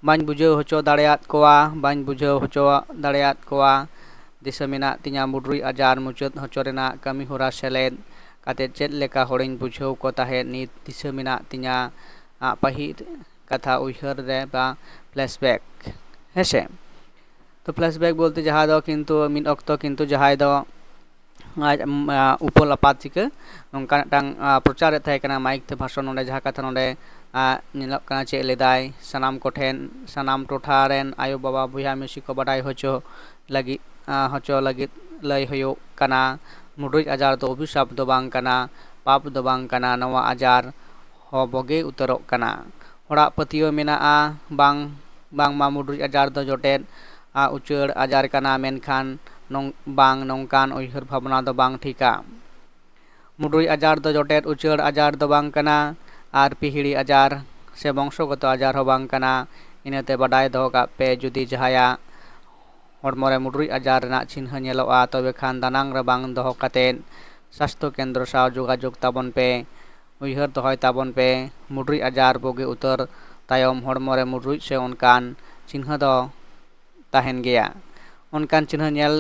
ᱵᱟᱹᱧ ᱵᱩᱡᱷᱟᱹᱣ ᱦᱚᱪᱚ ᱫᱟᱲᱮᱭᱟᱫ ᱠᱚᱣᱟ, ᱵᱟᱹᱧ ᱵᱩᱡᱷᱟᱹᱣ ᱦᱚᱪᱚ ᱫᱟᱲᱮᱭᱟᱫ ᱠᱚᱣᱟ᱾ ᱫᱤᱥᱟᱹ ᱢᱮᱱᱟᱜ ᱛᱤᱧᱟ ᱢᱩᱰᱨᱩᱡ ᱟᱡᱟᱨ ᱢᱩᱪᱟᱹᱫ ᱦᱚᱪᱚ ᱨᱮᱱᱟᱜ ᱠᱟᱹᱢᱤ ᱦᱚᱨᱟ ᱥᱮᱞᱮᱫ ᱠᱟᱛᱮ ᱪᱮᱫ ᱞᱮᱠᱟ ᱦᱚᱲᱤᱧ ᱵᱩᱡᱷᱟᱹᱣ ᱠᱚ ᱛᱟᱦᱮᱸᱫ, ᱱᱤᱛ ᱫᱤᱥᱟᱹ ᱢᱮᱱᱟᱜ ᱛᱤᱧᱟ, ᱟᱜ, ᱯᱟᱹᱦᱤᱞ ᱠᱟᱛᱷᱟ ᱩᱭᱦᱟᱹᱨ ᱨᱮ ᱵᱟ flashback᱾ ᱦᱮᱸᱥᱮ? ᱛᱚ flashback ᱵᱚᱞᱛᱮ ᱡᱟᱦᱟᱸ ᱫᱚ ᱠᱤᱱᱛᱩ ᱢᱤᱫ ᱚᱠᱛᱚ ᱠᱤᱱᱛᱩ ᱡᱟᱦᱟᱸᱭ ᱫᱚ ᱟᱡ, ᱩᱢ, ᱟ, ᱩᱯᱚᱞ ᱟᱯᱟᱛ ᱪᱤᱠᱟᱹ ᱱᱚᱝᱠᱟ ᱢᱤᱫᱴᱟᱝ, ᱟ, ᱯᱨᱚᱪᱟᱨᱮᱫ ᱛᱟᱦᱮᱸ ᱠᱟᱱᱟ ᱢᱟᱭᱤᱠ ᱛᱮ ᱵᱷᱟᱥᱚᱱ, ᱱᱚᱰᱮ ᱡᱟᱦᱟᱸ ᱠᱟᱛᱷᱟ ᱱᱚᱰᱮ, ᱟ, ᱧᱮᱞᱚᱜ ᱠᱟᱱᱟ ᱪᱮᱫ ᱞᱮᱫᱟᱭ, ᱥᱟᱱᱟᱢ ᱠᱚᱴᱷᱮᱱ, ᱥᱟᱱᱟᱢ ᱴᱚᱴᱷᱟ ᱨᱮᱱ ᱟᱭᱳ ᱵᱟᱵᱟ ᱵᱚᱭᱦᱟ ᱢᱤᱥᱤ ᱠᱚ ᱵᱟᱰᱟᱭ ᱦᱚᱪᱚ ᱞᱟᱹᱜᱤᱫ, ᱟ, ᱦᱚᱪᱚ ᱞᱟᱹᱜᱤᱫ ᱞᱟᱹᱭ ᱦᱩᱭᱩᱜ ᱠᱟᱱᱟ, ᱢᱩᱰᱨᱩᱡ ᱟᱡᱟᱨ ᱫᱚ ᱚᱵᱷᱤᱥᱟᱯ ᱫᱚ ᱵᱟᱝ ᱠᱟᱱᱟ, ᱯᱟᱯ ᱫᱚ ᱵᱟᱝ ᱠᱟᱱᱟ, ᱱᱚᱣᱟ ᱟᱡᱟᱨ ᱦᱚᱸ ᱵᱩᱜᱤ ᱩᱛᱟᱹᱨᱚᱜ ᱠᱟᱱᱟ᱾ ᱦᱚᱲᱟᱜ ᱯᱟᱹᱛᱭᱟᱹᱣ ᱢᱮᱱᱟᱜᱼᱟ ᱵᱟᱝ, ᱵᱟᱝᱢᱟ ᱢᱩᱰᱨᱩᱡ ᱟᱡᱟᱨ ᱫᱚ ᱡᱚᱴᱮᱫ ᱟ, ᱩᱪᱟᱹᱲ ᱟᱡᱟᱨ ᱠᱟᱱᱟ, ᱢᱮᱱᱠᱷᱟᱱ ᱱᱚᱝ-, ᱵᱟᱝ ᱱᱚᱝᱠᱟᱱ ᱩᱭᱦᱟᱹᱨ ᱵᱷᱟᱵᱽᱱᱟ ᱫᱚ ᱵᱟᱝ ᱴᱷᱤᱠᱟ᱾ ᱢᱩᱰᱨᱩᱡ ᱟᱡᱟᱨ ᱫᱚ ᱡᱚᱴᱮᱫ ᱩᱪᱟᱹᱲ ᱟᱡᱟᱨ ᱫᱚ ᱵᱟᱝ ᱠᱟᱱᱟ ᱟᱨ ᱯᱤᱦᱤᱲᱤ ᱟᱡᱟᱨ ᱥᱮ ᱵᱚᱝᱥᱚᱜᱚᱛᱚ ᱟᱡᱟᱨ ᱦᱚᱸ ᱵᱟᱝ ᱠᱟᱱᱟ᱾ ᱤᱱᱟᱹᱛᱮ ᱵᱟᱰᱟᱭ ᱫᱚᱦᱚ ᱠᱟᱜ ᱯᱮ, ᱡᱩᱫᱤ ᱡᱟᱦᱟᱸᱭᱟᱜ ᱦᱚᱲᱢᱚ ᱨᱮ ᱢᱩᱰᱨᱩᱡ ᱟᱡᱟᱨ ᱨᱮᱱᱟᱜ ᱪᱤᱱᱦᱟᱹ ᱧᱮᱞᱚᱜᱼᱟ, ᱛᱚᱵᱮ ᱠᱷᱟᱱ ᱫᱟᱱᱟᱝ ᱨᱮ ᱵᱟᱝ ᱫᱚᱦᱚ ᱠᱟᱛᱮᱫ ᱥᱟᱥᱛᱷᱚ ᱠᱮᱱᱫᱨᱚ ᱥᱟᱶ ᱡᱳᱜᱟᱡᱳᱜᱽ ᱛᱟᱵᱚᱱ ᱯᱮ᱾ ᱩᱭᱦᱟᱹᱨ ᱫᱚᱦᱚᱭ ᱛᱟᱵᱚᱱ ᱯᱮ, ᱢᱩᱰᱨᱩᱡ ᱟᱡᱟᱨ ᱵᱩᱜᱤ ᱩᱛᱟᱹᱨ ᱛᱟᱭᱚᱢ ᱦᱚᱲᱢᱚ ᱨᱮ ᱢᱩᱰᱨᱩᱡ ᱥᱮ ᱚᱱᱠᱟᱱ ᱪᱤᱱᱦᱟᱹ ᱫᱚ ᱛᱟᱦᱮᱱ ᱜᱮᱭᱟ᱾ ᱚᱱᱠᱟᱱ ᱪᱤᱱᱦᱟᱹ ᱧᱮᱞ,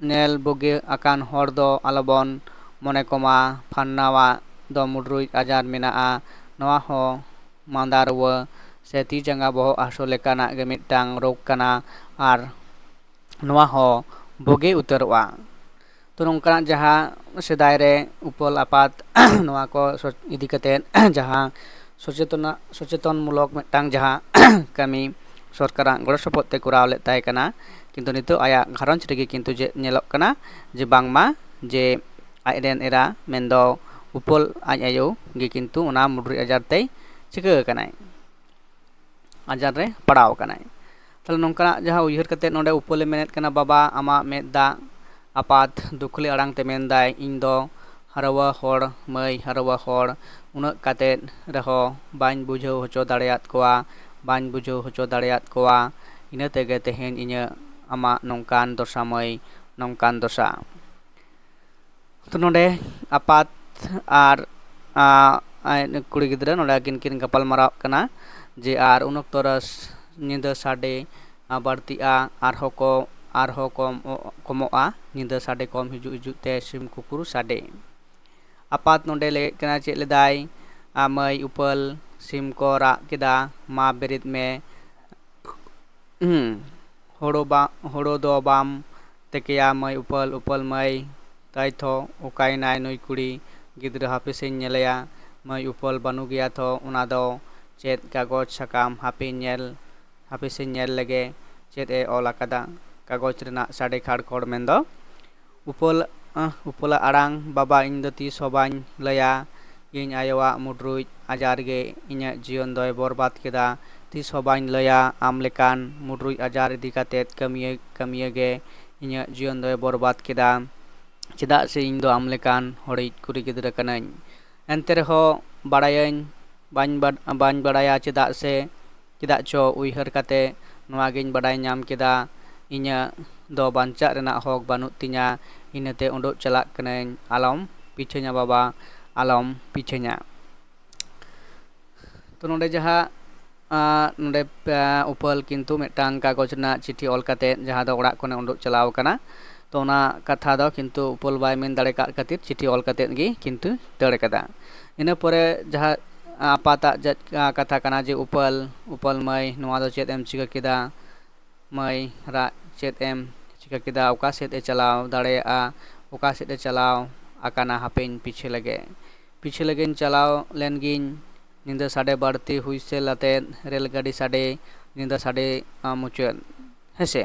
ᱧᱮᱞ ᱵᱩᱜᱤ ᱟᱠᱟᱱ ᱦᱚᱲ ᱫᱚ ᱟᱞᱚᱵᱚᱱ ᱢᱚᱱᱮ ᱠᱚᱢᱟ ᱯᱷᱟᱱᱱᱟᱣᱟᱜ ᱫᱚ ᱢᱩᱰᱨᱩᱡ ᱟᱡᱟᱨ ᱢᱮᱱᱟᱜᱼᱟ᱾ ᱱᱚᱣᱟ ᱦᱚᱸ ᱢᱟᱸᱫᱟ ᱨᱩᱣᱟᱹ ᱥᱮ ᱛᱤ ᱡᱟᱸᱜᱟ ᱵᱚᱦᱚᱜ ᱦᱟᱹᱥᱩ ᱞᱮᱠᱟᱱᱟᱜ ᱜᱮ ᱢᱤᱫᱴᱟᱝ ᱨᱳᱜᱽ ᱠᱟᱱᱟ ᱟᱨ ᱱᱚᱣᱟ ᱦᱚᱸ ᱵᱩᱜᱤ ᱩᱛᱟᱹᱨᱚᱜᱼᱟ᱾ ᱛᱚ ᱱᱚᱝᱠᱟᱱᱟᱜ ᱡᱟᱦᱟᱸ ᱥᱮᱫᱟᱭ ᱨᱮ ᱩᱯᱚᱞ ᱟᱯᱟᱛ ᱱᱚᱣᱟ ᱠᱚ ᱥᱚᱪ-, ᱤᱫᱤ ᱠᱟᱛᱮᱫ ᱡᱟᱦᱟᱸ ᱥᱚᱪᱮᱛᱚᱱᱟ-, ᱥᱚᱪᱮᱛᱚᱱ ᱢᱩᱞᱚᱠ ᱢᱤᱫᱴᱟᱝ ᱡᱟᱦᱟᱸ ᱠᱟᱹᱢᱤ ᱥᱚᱨᱠᱟᱨᱟᱜ ᱜᱚᱲᱚ ᱥᱚᱯᱚᱦᱚᱫ ᱛᱮ ᱠᱚᱨᱟᱣ ᱞᱮᱫ ᱛᱟᱦᱮᱸ ᱠᱟᱱᱟ, ᱠᱤᱱᱛᱩ ᱱᱤᱛᱚᱜ ᱟᱭᱟᱜ ᱜᱷᱟᱨᱚᱸᱡᱽ ᱨᱮᱜᱮ ᱠᱤᱱᱛᱩ ᱡᱮ ᱧᱮᱞᱚᱜ ᱠᱟᱱᱟ ᱡᱮ ᱵᱟᱝᱢᱟ ᱡᱮ ᱟᱡᱨᱮᱱ ᱮᱨᱟ ᱢᱮᱱᱫᱚ ᱩᱯᱚᱞ ᱟᱡ ᱟᱭᱳ ᱜᱮ ᱠᱤᱱᱛᱩ ᱚᱱᱟ ᱢᱩᱰᱨᱩᱡ ᱟᱡᱟᱨ ᱛᱮᱭ ᱪᱤᱠᱟᱹ ᱟᱠᱟᱱᱟᱭ, ᱟᱡᱟᱨ ᱨᱮ ᱯᱟᱲᱟᱣ ᱟᱠᱟᱱᱟᱭ᱾ ᱛᱟᱦᱞᱮ ᱱᱚᱝᱠᱟᱱᱟᱜ ᱡᱟᱦᱟᱸ ᱩᱭᱦᱟᱹᱨ ᱠᱟᱛᱮᱫ ᱱᱚᱰᱮ ᱩᱯᱚᱞᱮ ᱢᱮᱱᱮᱫ ᱠᱟᱱᱟ, "ᱵᱟᱵᱟ, ᱟᱢᱟᱜ ᱢᱮᱫ ᱫᱟᱜ ᱟᱯᱟᱛ ᱫᱩᱠᱷᱞᱤ ᱟᱲᱟᱝ ᱛᱮ ᱢᱮᱱᱫᱟᱭ, ᱤᱧ ᱫᱚ ᱦᱟᱨᱣᱟ ᱦᱚᱲ, ᱢᱟᱹᱭ ᱦᱟᱨᱣᱟ ᱦᱚᱲ, ᱩᱱᱟᱹᱜ ᱠᱟᱛᱮᱫ ᱨᱮᱦᱚᱸ ᱵᱟᱹᱧ ᱵᱩᱡᱷᱟᱹᱣ ᱦᱚᱪᱚ ᱫᱟᱲᱮᱭᱟᱫ ᱠᱚᱣᱟ, ᱵᱟᱹᱧ ᱵᱩᱡᱷᱟᱹᱣ ᱦᱚᱪᱚ ᱫᱟᱲᱮᱭᱟᱫ ᱠᱚᱣᱟ, ᱤᱱᱟᱹ ᱛᱮᱜᱮ ᱛᱮᱦᱮᱧ ᱤᱧᱟᱹᱜ ᱟᱢᱟᱜ ᱱᱚᱝᱠᱟᱱ ᱫᱚᱥᱟ ᱢᱟᱹᱭ, ᱱᱚᱝᱠᱟᱱ ᱫᱚᱥᱟ᱾ ᱛᱚ ᱱᱚᱰᱮ ᱟᱯᱟᱛ ᱟᱨ, ᱟ, ᱟᱡ ᱠᱩᱲᱤ ᱜᱤᱫᱽᱨᱟᱹ ᱱᱚᱰᱮ ᱟᱹᱠᱤᱱ ᱠᱤᱱ ᱜᱟᱯᱟᱞ ᱢᱟᱨᱟᱣ ᱠᱟᱱᱟ ᱡᱮ ᱟᱨ ᱩᱱ ᱚᱠᱛᱚ ᱨᱮ ᱧᱤᱫᱟᱹ ᱥᱟᱰᱮ, ᱟ, ᱵᱟᱹᱲᱛᱤᱜᱼᱟ, ᱟᱨᱦᱚᱸ ᱠᱚ, ᱟᱨᱦᱚᱸ ᱠᱚᱢ, ᱠᱚᱢᱚᱜᱼᱟ, ᱧᱤᱫᱟᱹ ᱥᱟᱰᱮ ᱠᱚᱢ ᱦᱤᱡᱩᱜ ᱦᱤᱡᱩᱜ ᱛᱮ ᱥᱤᱢ ᱠᱩᱠᱩᱨ ᱥᱟᱰᱮ᱾ ᱟᱯᱟᱛ ᱱᱚᱰᱮ ᱞᱟᱹᱭᱮᱫ ᱠᱟᱱᱟ ᱪᱮᱫ ᱞᱮᱫᱟᱭ, ᱟ, ᱢᱟᱹᱭ ᱩᱯᱟᱹᱞ, ᱥᱤᱢ ᱠᱚ ᱨᱟᱜ ᱠᱮᱫᱟ, ᱢᱟ ᱵᱮᱨᱮᱫ ᱢᱮ, ᱦᱩᱸ, ᱦᱳᱲᱳ ᱵᱟ-, ᱦᱳᱲᱳ ᱫᱚ ᱵᱟᱢ ᱛᱮᱠᱮᱭᱟ ᱢᱟᱹᱭ ᱩᱯᱟᱹᱞ, ᱩᱯᱟᱹᱞ ᱢᱟᱹᱭ, ᱛᱟᱭ ᱛᱷᱚ ᱚᱠᱟᱭᱮᱱᱟᱭ ᱱᱩᱭ ᱠᱩᱲᱤ ᱜᱤᱫᱽᱨᱟᱹ ᱦᱟᱯᱮᱥᱮᱧ ᱧᱮᱞᱮᱭᱟ, ᱢᱟᱹᱭ ᱩᱯᱟᱹᱞ ᱵᱟᱹᱱᱩᱜ ᱜᱮᱭᱟ ᱛᱷᱚ, ᱚᱱᱟ ᱫᱚ ᱪᱮᱫ ᱠᱟᱜᱚᱡᱽ ᱥᱟᱠᱟᱢ ᱦᱟᱯᱮ ᱧᱮᱞ, ᱦᱟᱯᱮᱥᱮᱧ ᱧᱮᱞ ᱞᱮᱜᱮ ᱪᱮᱫ ᱮ ᱚᱞ ᱟᱠᱟᱫᱟ, ᱠᱟᱜᱚᱡᱽ ᱨᱮᱱᱟᱜ ᱥᱟᱰᱮ ᱠᱷᱟᱲ ᱠᱷᱚᱲ ᱢᱮᱱᱫᱚ ᱩᱯᱟᱹᱞ, ᱟᱸ, ᱩᱯᱟᱹᱞᱟᱜ ᱟᱲᱟᱝ, ᱵᱟᱵᱟ ᱤᱧ ᱫᱚ ᱛᱤᱥ ᱦᱚᱸ ᱵᱟᱹᱧ ᱞᱟᱹᱭᱟ, ᱤᱧ ᱟᱭᱳᱣᱟᱜ ᱢᱩᱰᱨᱩᱡ ᱟᱡᱟᱨ ᱜᱮ ᱤᱧᱟᱹᱜ ᱡᱤᱭᱚᱱ ᱫᱚᱭ ᱵᱚᱨᱵᱟᱫ ᱠᱮᱫᱟ, ᱛᱤᱥ ᱦᱚᱸ ᱵᱟᱹᱧ ᱞᱟᱹᱭᱟ ᱟᱢ ᱞᱮᱠᱟᱱ ᱢᱩᱰᱨᱩᱡ ᱟᱡᱟᱨ ᱤᱫᱤ ᱠᱟᱛᱮᱫ ᱠᱟᱹᱢᱤᱭᱟᱹ, ᱠᱟᱹᱢᱤᱭᱟᱹ ᱜᱮ ᱤᱧᱟᱹᱜ ᱡᱤᱭᱚᱱ ᱫᱚᱭ ᱵᱚᱨᱵᱟᱫ ᱠᱮᱫᱟ, ᱪᱮᱫᱟᱜ ᱥᱮ ᱤᱧ ᱫᱚ ᱟᱢ ᱞᱮᱠᱟᱱ ᱦᱚᱲᱤᱡ ᱠᱩᱲᱤ ᱜᱤᱫᱽᱨᱟᱹ ᱠᱟᱹᱱᱟᱹᱧ᱾ ᱮᱱᱛᱮ ᱨᱮᱦᱚᱸ ᱵᱟᱲᱟᱭᱟᱹᱧ, ᱵᱟᱹᱧ ᱵᱟᱰ-, ᱵᱟᱹᱧ ᱵᱟᱲᱟᱭᱟ ᱪᱮᱫᱟᱜ ᱥᱮ, ᱪᱮᱫᱟᱜ ᱪᱚ ᱩᱭᱦᱟᱹᱨ ᱠᱟᱛᱮ ᱱᱚᱣᱟ ᱜᱤᱧ ᱵᱟᱰᱟᱭ ᱧᱟᱢ ᱠᱮᱫᱟ, ᱤᱧᱟᱹᱜ ᱫᱚ ᱵᱟᱧᱪᱟᱜ ᱨᱮᱱᱟᱜ ᱦᱚᱠ ᱵᱟᱹᱱᱩᱜ ᱛᱤᱧᱟ, ᱤᱱᱟᱹᱛᱮ ᱩᱰᱩᱠ ᱪᱟᱞᱟᱜ ᱠᱟᱹᱱᱟᱹᱧ, ᱟᱞᱚᱢ ᱯᱤᱪᱷᱟᱹᱧᱟ ᱵᱟᱵᱟ, ᱟᱞᱚᱢ ᱯᱤᱪᱷᱟᱹᱧᱟ᱾ ᱛᱚ ᱱᱚᱰᱮ ᱡᱟᱦᱟᱸ, ᱟᱸ, ᱱᱚᱰᱮ, ᱟᱸ, ᱩᱯᱟᱹᱞ ᱠᱤᱱᱛᱩ ᱢᱤᱫᱴᱟᱝ ᱠᱟᱜᱚᱡᱽ ᱨᱮᱱᱟᱜ ᱪᱤᱴᱷᱤ ᱚᱞ ᱠᱟᱛᱮ ᱡᱟᱦᱟᱸ ᱫᱚ ᱚᱲᱟᱜ ᱠᱷᱚᱱᱮ ᱩᱰᱩᱠ ᱪᱟᱞᱟᱣ ᱟᱠᱟᱱᱟ᱾ ᱛᱚ ᱚᱱᱟ ᱠᱟᱛᱷᱟ ᱫᱚ ᱠᱤᱱᱛᱩ ᱩᱯᱟᱹᱞ ᱵᱟᱭ ᱢᱮᱱ ᱫᱟᱲᱮ ᱠᱟᱜ ᱠᱷᱟᱹᱛᱤᱨ ᱪᱤᱴᱷᱤ ᱚᱞ ᱠᱟᱛᱮ ᱜᱮ ᱠᱤᱱᱛᱩ ᱫᱟᱹᱲ ᱠᱟᱫᱟ᱾ ᱤᱱᱟᱹ ᱯᱚᱨᱮ ᱡᱟᱦᱟᱸ ᱟᱯᱟᱛᱟᱜ ᱡᱟ-, ᱠᱟᱛᱷᱟ ᱠᱟᱱᱟ ᱡᱮ ᱩᱯᱟᱹᱞ, ᱩᱯᱟᱹᱞ ᱢᱟᱹᱭ, ᱱᱚᱣᱟ ᱫᱚ ᱪᱮᱫ ᱮᱢ ᱪᱤᱠᱟᱹ ᱠᱮᱫᱟ? ᱢᱟᱹᱭ ᱨᱟᱜ ᱪᱮᱫ ᱮᱢ ᱪᱤᱠᱟᱹ ᱠᱮᱫᱟ? ᱚᱠᱟ ᱥᱮᱫ ᱮ ᱪᱟᱞᱟᱣ ᱫᱟᱲᱮᱭᱟᱜᱼᱟ? ᱚᱠᱟ ᱥᱮᱫ ᱮ ᱪᱟᱞᱟᱣ ᱟᱠᱟᱱᱟ? ᱦᱟᱯᱮᱧ ᱯᱤᱪᱷᱟᱹ ᱞᱮᱜᱮ᱾ ᱯᱤᱪᱷᱟᱹ ᱞᱮᱜᱮᱧ ᱪᱟᱞᱟᱣ ᱞᱮᱱ ᱜᱤᱧ᱾ ᱧᱤᱫᱟᱹ ᱥᱟᱰᱮ ᱵᱟᱹᱲᱛᱤ ᱦᱩᱭ ᱥᱮᱞ ᱟᱛᱮᱫ ᱨᱮᱹᱞ ᱜᱟᱹᱰᱤ ᱥᱟᱰᱮ, ᱧᱤᱫᱟᱹ ᱥᱟᱰᱮ, ᱟᱸ, ᱢᱩᱪᱟᱹᱫ᱾ ᱦᱮᱸᱥᱮ?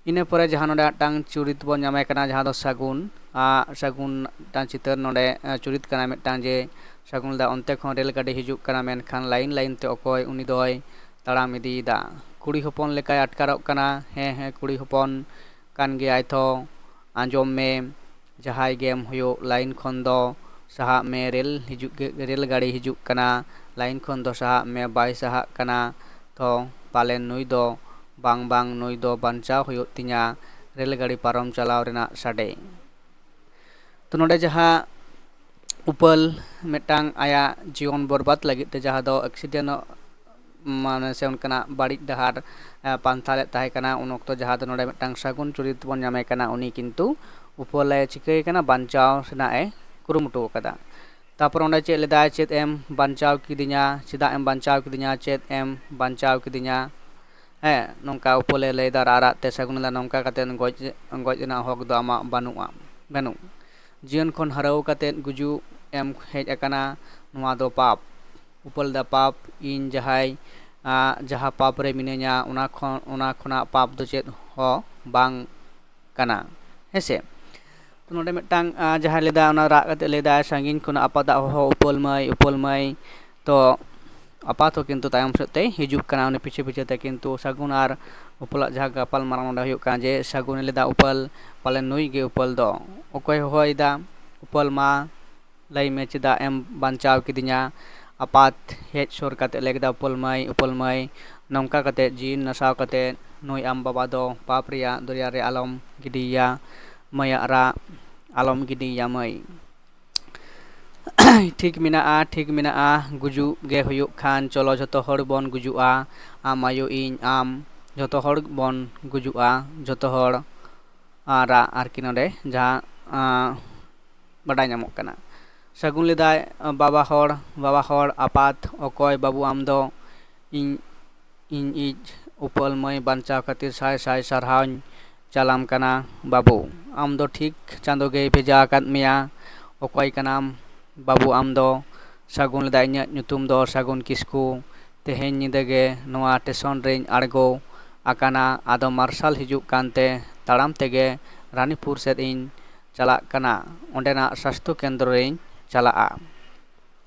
ᱤᱱᱟᱹ ᱯᱚᱨᱮ ᱡᱟᱦᱟᱸ ᱱᱚᱰᱮ ᱢᱤᱫᱴᱟᱝ ᱪᱩᱨᱤᱛ ᱵᱚᱱ ᱧᱟᱢᱮ ᱠᱟᱱᱟ, ᱡᱟᱦᱟᱸ ᱫᱚ ᱥᱟᱹᱜᱩᱱ, ᱟᱸ, ᱥᱟᱹᱜᱩᱱ ᱢᱤᱫᱴᱟᱝ ᱪᱤᱛᱟᱹᱨ ᱱᱚᱰᱮ, ᱟᱸ, ᱪᱩᱨᱤᱛ ᱠᱟᱱᱟ ᱢᱤᱫᱴᱟᱝ ᱡᱮ ᱥᱟᱹᱜᱩᱱ ᱞᱮᱫᱟ, ᱚᱱᱛᱮ ᱠᱷᱚᱱ ᱨᱮᱹᱞ ᱜᱟᱹᱰᱤ ᱦᱤᱡᱩᱜ ᱠᱟᱱᱟ, ᱢᱮᱱᱠᱷᱟᱱ ᱞᱟᱭᱤᱱ ᱞᱟᱭᱤᱱ ᱛᱮ ᱚᱠᱚᱭ ᱩᱱᱤ ᱫᱚᱭ ᱛᱟᱲᱟᱢ ᱤᱫᱤᱭᱮᱫᱟ᱾ ᱠᱩᱲᱤ ᱦᱚᱯᱚᱱ ᱞᱮᱠᱟᱭ ᱟᱴᱠᱟᱨᱚᱜ ᱠᱟᱱᱟ᱾ ᱦᱮᱸ, ᱦᱮᱸ, ᱠᱩᱲᱤ ᱦᱚᱯᱚᱱ ᱠᱟᱱ ᱜᱮᱭᱟᱭ ᱛᱷᱚ᱾ ᱟᱸᱡᱚᱢ ᱢᱮ, ᱡᱟᱦᱟᱸᱭ ᱜᱮᱢ ᱦᱩᱭᱩᱜ, ᱞᱟᱭᱤᱱ ᱠᱷᱚᱱ ᱫᱚ ᱥᱟᱦᱟᱜ ᱢᱮ, ᱨᱮᱹᱞ ᱦᱤᱡᱩᱜ ᱜᱮ, ᱨᱮᱹᱞ ᱜᱟᱹᱰᱤ ᱦᱤᱡᱩᱜ ᱠᱟᱱᱟ, ᱞᱟᱭᱤᱱ ᱠᱷᱚᱱ ᱫᱚ ᱥᱟᱦᱟᱜ ᱢᱮ, ᱵᱟᱭ ᱥᱟᱦᱟᱜ ᱠᱟᱱᱟ ᱛᱷᱚ, ᱯᱟᱞᱮᱱ ᱱᱩᱭ ᱫᱚ ᱵᱟᱝ ᱵᱟᱝ, ᱱᱩᱭ ᱫᱚ ᱵᱟᱧᱪᱟᱣ ᱦᱩᱭᱩᱜ ᱛᱤᱧᱟ ᱨᱮᱞ ᱜᱟᱹᱰᱤ ᱯᱟᱨᱚᱢ ᱪᱟᱞᱟᱣ ᱨᱮᱱᱟᱜ ᱥᱟᱰᱮ᱾ ᱛᱚ ᱱᱚᱰᱮ ᱡᱟᱦᱟᱸ ᱩᱯᱟᱹᱞ ᱢᱤᱫᱴᱟᱝ ᱟᱭᱟᱜ ᱡᱤᱭᱚᱱ ᱵᱚᱨᱵᱟᱫ ᱞᱟᱹᱜᱤᱫ ᱛᱮ, ᱡᱟᱦᱟᱸ ᱫᱚ ᱮᱠᱥᱤᱰᱮᱱᱴ ᱢᱟᱱᱮ ᱥᱮ ᱚᱱᱠᱟᱱᱟᱜ ᱵᱟᱹᱲᱤᱡ ᱰᱟᱦᱟᱨ ᱮ, ᱯᱟᱱᱛᱷᱟ ᱞᱮᱫ ᱛᱟᱦᱮᱸ ᱠᱟᱱᱟ, ᱩᱱ ᱚᱠᱛᱚ ᱡᱟᱦᱟᱸ ᱫᱚ ᱱᱚᱰᱮ ᱢᱤᱫᱴᱟᱝ ᱥᱟᱹᱜᱩᱱ ᱪᱩᱨᱤᱛ ᱵᱚᱱ ᱧᱟᱢᱮ ᱠᱟᱱᱟ, ᱩᱱᱤ ᱠᱤᱱᱛᱩ ᱩᱯᱟᱹᱞᱮ ᱪᱤᱠᱟᱹᱭ ᱠᱟᱱᱟ, ᱵᱟᱧᱪᱟᱣ ᱨᱮᱱᱟᱜ ᱮ ᱠᱩᱨᱩᱢᱩᱴᱩ ᱟᱠᱟᱫᱟ᱾ ᱛᱟᱯᱚᱨ ᱚᱸᱰᱮ ᱪᱮᱫ ᱞᱮᱫᱟᱭ, ᱪᱮᱫ ᱮᱢ ᱵᱟᱧᱪᱟᱣ ᱠᱤᱫᱤᱧᱟ, ᱪᱮᱫᱟᱜ ᱮᱢ ᱵᱟᱧᱪᱟᱣ ᱠᱤᱫᱤᱧᱟ, ᱪᱮᱫ ᱮᱢ ᱵᱟᱧᱪᱟᱣ ᱠᱤᱫᱤᱧᱟ? ᱦᱮᱸ, ᱱᱚᱝᱠᱟ ᱩᱯᱟᱹᱞᱮ ᱞᱟᱹᱭᱫᱟ ᱨᱟᱜ ᱨᱟᱜ ᱛᱮ ᱥᱟᱹᱜᱩᱱ ᱞᱮᱫᱟ, ᱱᱚᱝᱠᱟ ᱠᱟᱛᱮ ᱜᱚᱡ, ᱜᱚᱡ ᱨᱮᱱᱟᱜ ᱦᱚᱠ ᱫᱚ ᱟᱢᱟᱜ ᱵᱟᱹᱱᱩᱜᱼᱟ, ᱵᱟᱹᱱᱩᱜ᱾ ᱡᱤᱭᱚᱱ ᱠᱷᱚᱱ ᱦᱟᱹᱨᱟᱹᱣ ᱠᱟᱛᱮ ᱜᱩᱡᱩᱜ ᱮᱢ ᱦᱮᱡ ᱟᱠᱟᱱᱟ, ᱱᱚᱣᱟ ᱫᱚ ᱯᱟᱯ᱾ ᱩᱯᱟᱹᱞ ᱫᱟ ᱯᱟᱯ, ᱤᱧ ᱡᱟᱦᱟᱸᱭ, ᱟ, ᱡᱟᱦᱟᱸ ᱯᱟᱯ ᱨᱮ ᱢᱤᱱᱟᱹᱧᱟ, ᱚᱱᱟ ᱠᱷᱚᱱ, ᱚᱱᱟ ᱠᱷᱚᱱᱟᱜ ᱯᱟᱯ ᱫᱚ ᱪᱮᱫ ᱦᱚᱸ ᱵᱟᱝ ᱠᱟᱱᱟ, ᱦᱮᱸᱥᱮ? ᱛᱚ ᱱᱚᱰᱮ ᱢᱤᱫᱴᱟᱝ, ᱟ, ᱡᱟᱦᱟᱸᱭ ᱞᱟᱹᱭᱫᱟ, ᱚᱱᱟ ᱨᱟᱜ ᱠᱟᱛᱮ ᱞᱟᱹᱭᱫᱟᱭ, ᱥᱟᱺᱜᱤᱧ ᱠᱷᱚᱱᱟᱜ ᱟᱯᱟᱛᱟᱜ ᱦᱚᱦᱚ, ᱩᱯᱟᱹᱞ ᱢᱟᱹᱭ, ᱩᱯᱟᱹᱞ ᱢᱟᱹᱭ᱾ ᱛᱚ ᱟᱯᱟᱛ ᱦᱚᱸ ᱠᱤᱱᱛᱩ ᱛᱟᱭᱚᱢ ᱥᱮᱫ ᱛᱮᱭ ᱦᱤᱡᱩᱜ ᱠᱟᱱᱟ, ᱩᱱᱤ ᱯᱤᱪᱷᱮ ᱯᱤᱪᱷᱮ ᱛᱮ ᱠᱤᱱᱛᱩ ᱥᱟᱹᱜᱩᱱ ᱟᱨ ᱩᱯᱟᱹᱞᱟᱜ ᱡᱟᱦᱟᱸ ᱜᱟᱯᱟᱞ ᱢᱟᱨᱟᱣ ᱱᱚᱰᱮ ᱦᱩᱭᱩᱜ ᱠᱟᱱᱟ, ᱡᱮ ᱥᱟᱹᱜᱩᱱᱮ ᱞᱟᱹᱭᱫᱟ, ᱩᱯᱟᱹᱞ, ᱯᱟᱞᱮ ᱱᱩᱭ ᱜᱮ ᱩᱯᱟᱹᱞ ᱫᱚ᱾ ᱚᱠᱚᱭ ᱦᱚᱦᱚᱭᱮᱫᱟ? ᱩᱯᱟᱹᱞ ᱢᱟ, ᱞᱟᱹᱭ ᱢᱮ, ᱪᱮᱫᱟᱜ ᱮᱢ ᱵᱟᱧᱪᱟᱣ ᱠᱤᱫᱤᱧᱟ? ᱟᱯᱟᱛ ᱦᱮᱡ ᱥᱩᱨ ᱠᱟᱛᱮ ᱞᱟᱹᱭ ᱠᱮᱫᱟ, ᱩᱯᱟᱹᱞ ᱢᱟᱹᱭ, ᱩᱯᱟᱹᱞ ᱢᱟᱹᱭ, ᱱᱚᱝᱠᱟ ᱠᱟᱛᱮ ᱡᱤᱣᱤ ᱱᱟᱥᱟᱣ ᱠᱟᱛᱮ ᱱᱩᱭ ᱟᱢ ᱵᱟᱵᱟ ᱫᱚ ᱯᱟᱯ ᱨᱮᱭᱟᱜ ᱫᱚᱨᱭᱟ ᱨᱮ ᱟᱞᱚᱢ ᱜᱤᱰᱤᱭᱮᱭᱟ, ᱢᱟᱹᱭᱟᱜ ᱨᱟᱜ ᱟᱞᱚᱢ ᱜᱤᱰᱤᱭᱮᱭᱟ ᱢᱟᱹᱭ᱾ ᱴᱷᱤᱠ ᱢᱮᱱᱟᱜᱼᱟ, ᱴᱷᱤᱠ ᱢᱮᱱᱟᱜᱼᱟ, ᱜᱩᱡᱩᱜ ᱜᱮ ᱦᱩᱭᱩᱜ ᱠᱷᱟᱱ ᱪᱚᱞᱚ ᱡᱷᱚᱛᱚ ᱦᱚᱲ ᱵᱚᱱ ᱜᱩᱡᱩᱜᱼᱟ, ᱟᱢ ᱟᱭᱳ, ᱤᱧ, ᱟᱢ, ᱡᱷᱚᱛᱚ ᱦᱚᱲ ᱵᱚᱱ ᱜᱩᱡᱩᱜᱼᱟ, ᱡᱷᱚᱛᱚ ᱦᱚᱲ᱾ ᱟᱨ ᱨᱟᱜ ᱟᱨᱠᱤ ᱱᱚᱰᱮ ᱡᱟᱦᱟᱸ, ᱟᱸ, ᱵᱟᱰᱟᱭ ᱧᱟᱢᱚᱜ ᱠᱟᱱᱟ᱾ ᱥᱟᱹᱜᱩᱱ ᱞᱮᱫᱟᱭ, ᱵᱟᱵᱟ ᱦᱚᱲ, ᱵᱟᱵᱟ ᱦᱚᱲ, ᱟᱯᱟᱛ, ᱚᱠᱚᱭ ᱵᱟᱹᱵᱩ ᱟᱢ ᱫᱚ? ᱤᱧ, ᱤᱧ ᱤᱡ ᱩᱯᱟᱹᱞ ᱢᱟᱹᱭ ᱵᱟᱧᱪᱟᱣ ᱠᱷᱟᱹᱛᱤᱨ ᱥᱟᱭ ᱥᱟᱭ ᱥᱟᱨᱦᱟᱣᱤᱧ ᱪᱟᱞᱟᱢ ᱠᱟᱱᱟ ᱵᱟᱹᱵᱩ᱾ ᱟᱢ ᱫᱚ ᱴᱷᱤᱠ ᱪᱟᱸᱫᱳ ᱜᱮᱭ ᱵᱷᱮᱡᱟ ᱟᱠᱟᱫ ᱢᱮᱭᱟ᱾ ᱚᱠᱚᱭ ᱠᱟᱱᱟᱢ ᱵᱟᱹᱵᱩ ᱟᱢ ᱫᱚ? ᱥᱟᱹᱜᱩᱱ ᱞᱮᱫᱟᱭ, ᱤᱧᱟᱹᱜ ᱧᱩᱛᱩᱢ ᱫᱚ ᱥᱟᱹᱜᱩᱱ ᱠᱤᱥᱠᱩ᱾ ᱛᱮᱦᱮᱧ ᱧᱤᱫᱟᱹ ᱜᱮ ᱱᱚᱣᱟ ᱴᱮᱥᱚᱱ ᱨᱮᱧ ᱟᱬᱜᱚ ᱟᱠᱟᱱᱟ᱾ ᱟᱫᱚ ᱢᱟᱨᱥᱟᱞ ᱦᱤᱡᱩᱜ ᱠᱟᱱᱛᱮ ᱛᱟᱲᱟᱢ ᱛᱮᱜᱮ ᱨᱟᱱᱤᱯᱩᱨ ᱥᱮᱫ ᱤᱧ ᱪᱟᱞᱟᱜ ᱠᱟᱱᱟ᱾ ᱚᱸᱰᱮᱱᱟᱜ ᱥᱟᱥᱛᱷᱚ ᱠᱮᱱᱫᱨᱚ ᱨᱮᱧ ᱪᱟᱞᱟᱜᱼᱟ᱾